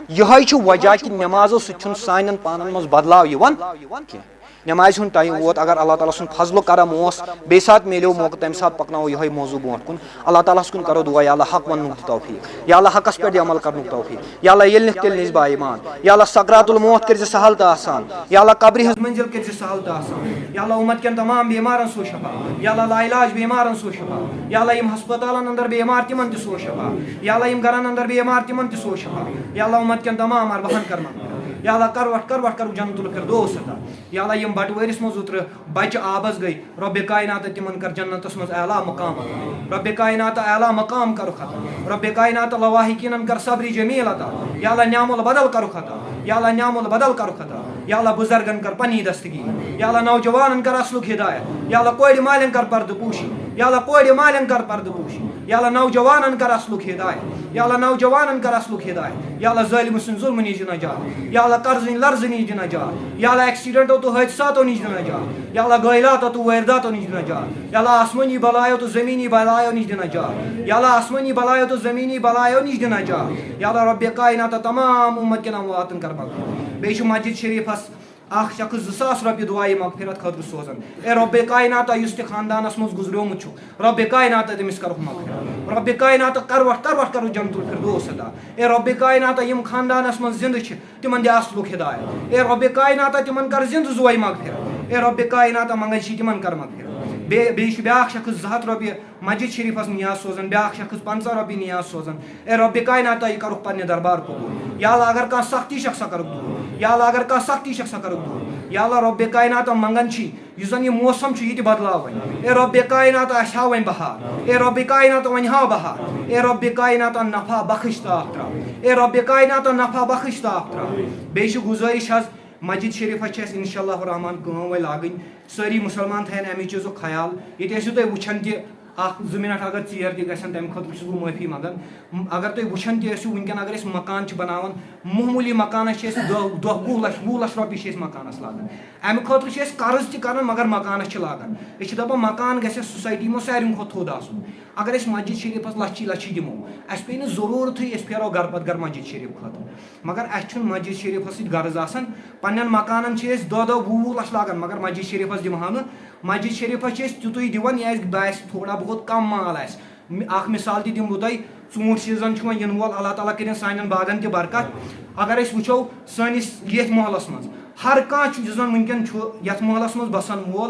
یِہوٚے چھُ وجہ کہِ نٮ۪مازو سۭتۍ چھُنہٕ سانٮ۪ن پانن منٛز بدلاو یِوان کینٛہہ۔ نمازِ ہُنٛد ٹایم ووت۔ اگر اللہ تعالیٰ سُنٛد فضل و کرم اوس، بیٚیہِ ساتہٕ میلیو موقعہٕ، تَمہِ ساتہٕ پَکناوو یِہوٚے موضوع برونٛٹھ کُن۔ اللہ تعالیٰ ہَس کُن کَرو دُعا، یا اللہ، حق وَننُک دِ توفیٖق، یا اللہ، حقَس پٮ۪ٹھ دِ عمل کَرنُک توفیٖق، یا اللہ، ییٚلہِ نِکھ تیٚلہِ نِس با ایمان، یا اللہ، سکرات الموت کٔرۍ زِ سہل تہٕ آسان، یا اللہ، قبرِ ہٕنٛز منزل کٔرۍ زِ سہل تہٕ آسان، یا اللہ، اُمت کٮ۪ن تمام بیمارَن سوز شفا، یا اللہ، لاعلاج بیمارَن سوز شفا، یا اللہ، یِم ہسپتالَن اندر بیمار تِمَن تہِ سوز شفا، یا اللہ، یِم گرَن اندر بیمار تِمَن تہِ سوز شفا، یا اللہ، اُمت کٮ۪ن تمام ارواحَن کر مغفرت، یا اللہ، کروٹھ کروٹھ کَرُکھ جنت الفردوس عطا۔ یا اللہ، یِم بٹوٲرِس منٛز اوترٕ بچہِ آبس گٔے، رۄبِ کایناتہ تِمن کر جنتس منٛز اعلیٰ مقام عطا۔ رۄبِ کایناتہ اعلیٰ مقام کرُکھ عطا۔ رۄبِ کایناتہ لواحقینن کر صبرِ جمیل عطا۔ یا اللہ، نعم البدل کرُکھ عطا۔ یا اللہ، نعم البدل کرُکھ عطا۔ یا اللہ، بزرگن کر پنی دستگی۔ یا اللہ، نوجوانن کر اصلُک ہدایت۔ یا اللہ، کورِ مالٮ۪ن کر پردٕ پوشی۔ یا اللہ، کورِ مالٮ۪ن کر پردٕ پوشی۔ یا اللہ، نوجوانن کر اصلُک ہدایت۔ یا اللہ، نوجوانن کر اصلُک ہدایت۔ یا اللہ، ظٲلمہٕ سٕنٛدِ ظُلمہٕ نِش دِ نجات۔ یا اللہ، قرضٕنۍ لرزٕ نِش دِ نجات۔ یا اللہ، ایکسیڈنٹو تہٕ حٲدثاتو نِش دِ نجات۔ یا اللہ، غٲیلاتو تہٕ وٲرداتو نِش دِ نجات۔ یا اللہ، آسمٲنی بلایو تہٕ زمینی بلایو نِش دِ نجات۔ یا اللہ، آسمٲنی بلایو تہٕ زمینی بلایو نِش دِ نجات۔ یا اللہ، رۄبِ کایناتہ تمام اُمت کٮ۪ن امواتن کر مغفرت۔ بیٚیہِ چھُ مسجد شریفس اکھ شخص زٕ ساس رۄپیہِ دُعایہِ مغفرت خٲطرٕ سوزان۔ اے رۄبِ کایناتہ، یُس تہِ خاندانس منٛز گُزریومُت چھُ، رۄبِ کایناتہ، تٔمِس کرُکھ مغفرت۔ رۄبِ کایناتہ، کروٹھ کروٹھ کرُکھ جنت الفردوس عطا۔ اے رۄبِ کایناتہ، یِم خاندانس منٛز زِندٕ چھِ، تِمن دِ اصلُک ہدایت۔ اے رۄبِ کایناتہ، تِمن کر زِندٕ زوے مغفرت۔ اے رۄبِ کایناتہ، منگان چھِ تِمن کر مغفرت۔ بیٚیہِ، بیٚیہِ چھُ بیٛاکھ شخص زٕ ہتھ رۄپیہِ مسجد شریفس نیاز سوزان، بیٛاکھ شخص پنٛژاہ رۄپیہِ نیاز سوزان۔ اے رۄبِ کایناتہ، یہِ کرُکھ پننہِ دربار قبول۔ یا اللہ، اگر کانٛہہ سختی چھکھ، سۄ کرُکھ دوٗر۔ یا اللہ، اگر کانٛہہ سختی چھکھ، سۄ کرُکھ دوٗر۔ یا اللہ، رۄبِ کایناتہ، منگان چھِ، یُس زن یہِ موسم چھُ، یہِ تہِ بدلاو وۄنۍ۔ اے رۄبِ کایناتہ، اسہِ ہاو وۄنۍ بہار۔ اے رۄبِ کایناتہ، وۄنۍ ہاو بہار۔ اے رۄبِ کایناتہ، نفع بخش تاپھ تراو۔ اے رۄبِ کایناتہ، نفع بخش تاپھ تراو۔ بیٚیہِ چھِ گُزٲرِش حظ، مسجد شریفس چھِ اَسہِ انشاء اللہ الرحمن کٲم وۄنۍ لاگٕنۍ۔ سٲری مُسلمان تھاون اَمہِ چیٖزُک خیال۔ ییٚتہِ ٲسِو تُہۍ وٕچھان تہِ، اکھ زٕ منٹ اگر ژیر تہِ گژھن، تَمہِ خٲطرٕ چھُس بہٕ معٲفی منٛگان۔ م-، اگر تُہۍ وٕچھان تہِ ٲسِو، وٕنکیٚن اگر أسۍ مکان چھِ بناوان، معموٗلی مکانس چھِ أسۍ دَہ، دَہ، وُہ لچھ، وُہ لچھ رۄپیہِ چھِ أسۍ مکانس لاگان۔ اَمہِ خٲطرٕ چھِ أسۍ قرض تہِ کران، مگر مکانس چھِ لاگان۔ أسۍ چھِ دَپان، مکان گژھِ سوسایٹی منٛز ساروی کھۄتہٕ تھوٚد آسُن۔ اگر أسۍ مسجد شریفس لچھی لچھی دِمو، اَسہِ پیٚیہِ نہٕ ضروٗرتھٕے أسۍ پھیرو گرٕ پتہٕ گرٕ مسجد شریف خٲطرٕ۔ مگر اَسہِ چھُنہٕ مسجد شریفس سۭتۍ غرض آسان۔ پننٮ۪ن مکانن چھِ أسۍ دَہ دَہ، وُہ وُہ لچھ لاگان، مگر مسجد شریفس دِمہو نہٕ۔ مسجد شریفس چھِ أسۍ تیُتُے دِوان، یہِ اَسہِ باسہِ تھوڑا بہت کم مال آسہِ۔ م-، اکھ مثال تہِ دِمہٕ بہٕ تۄہہِ، ژوٗنٛٹھۍ سیٖزن چھُ وۄنۍ یِنہٕ وول، اللہ تعالیٰ کٔرِن سانٮ۪ن باغن تہِ برکت۔ اگر أسۍ وٕچھو سٲنِس ییٚتھۍ محلس منٛز، ہر کانٛہہ چھُ، یُس زن وٕنکیٚن چھُ یتھ محلس منٛز بسن وول،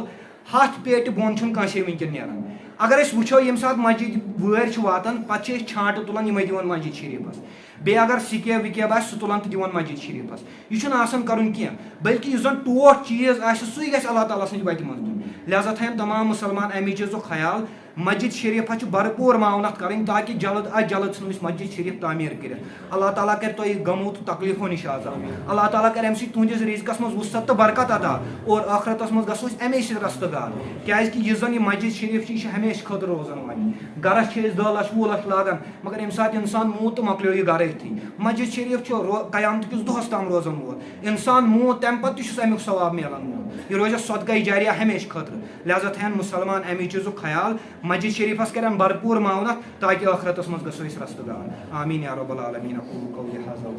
ہتھ پیٹہِ بۄن چھُنہٕ کٲنٛسے وٕنکیٚن نیران۔ اگر أسۍ وٕچھو، ییٚمہِ ساتہٕ مسجد وٲرۍ چھِ واتان، پتہٕ چھِ أسۍ چھانٹہٕ تُلان، یِمے دِوان مسجد شریفس۔ بیٚیہِ اگر سِکیب وِکیب آسہِ، سُہ تُلان تہٕ دِوان مسجد شریفس۔ یہِ چھُنہٕ آسان کرُن کینٛہہ، بلکہِ یُس زن ٹوٹھ چیٖز آسہِ، سُے گژھِ اللہ تعالیٰ سٕنٛدِ وتہِ منٛز دیُن۔ لہذا تھاین تمام مُسلمان امی چیٖزُک خیال۔ مسجد شریفس چھِ بھرپوٗر معاونت کرٕنۍ، تاکہِ جلد از جلد ژھٕنو أسۍ مسجد شریف تعمیٖر کٔرِتھ۔ اللہ تعالیٰ کرِ تۄہہِ غمو تہٕ تکلیفو نِش آزاد۔ اللہ تعالیٰ کرِ امہِ سۭتۍ تُہنٛدِس رزقس منٛز وسعت تہٕ برکت عطا، اور ٲخرتس منٛز گژھو أسۍ امے سۭتۍ رستہٕ گار، کیازِ کہِ یہِ زن یہِ مسجد شریف چھِ، یہِ چھِ ہمیشہٕ خٲطرٕ روزان وۄنۍ۔ گرس چھِ أسۍ دَہ لچھ، وُہ لچھ لاگان، مگر ییٚمہِ ساتہٕ انسان موٗد تہٕ مۄکلیو یہِ گرٕ أتھی۔ مسجد شریف چھُ رو-، قیامتہٕ کِس دۄہس تام روزان وول۔ انسان موٗد، تمہِ پتہٕ تہِ چھُس امیُک ثواب میلان وول۔ یہِ روزِ صدقہ جاریہ ہمیشہٕ خٲطرٕ۔ لہذا تھاین مُسلمان امی چیٖزُک خیال، مسجد شریفس کرن بھرپوٗر معاونت، تاکہِ ٲخرتس منٛز گژھو أسۍ رستہٕ گار۔ آمین یا رب العالمین۔ اقول قولی ھذا۔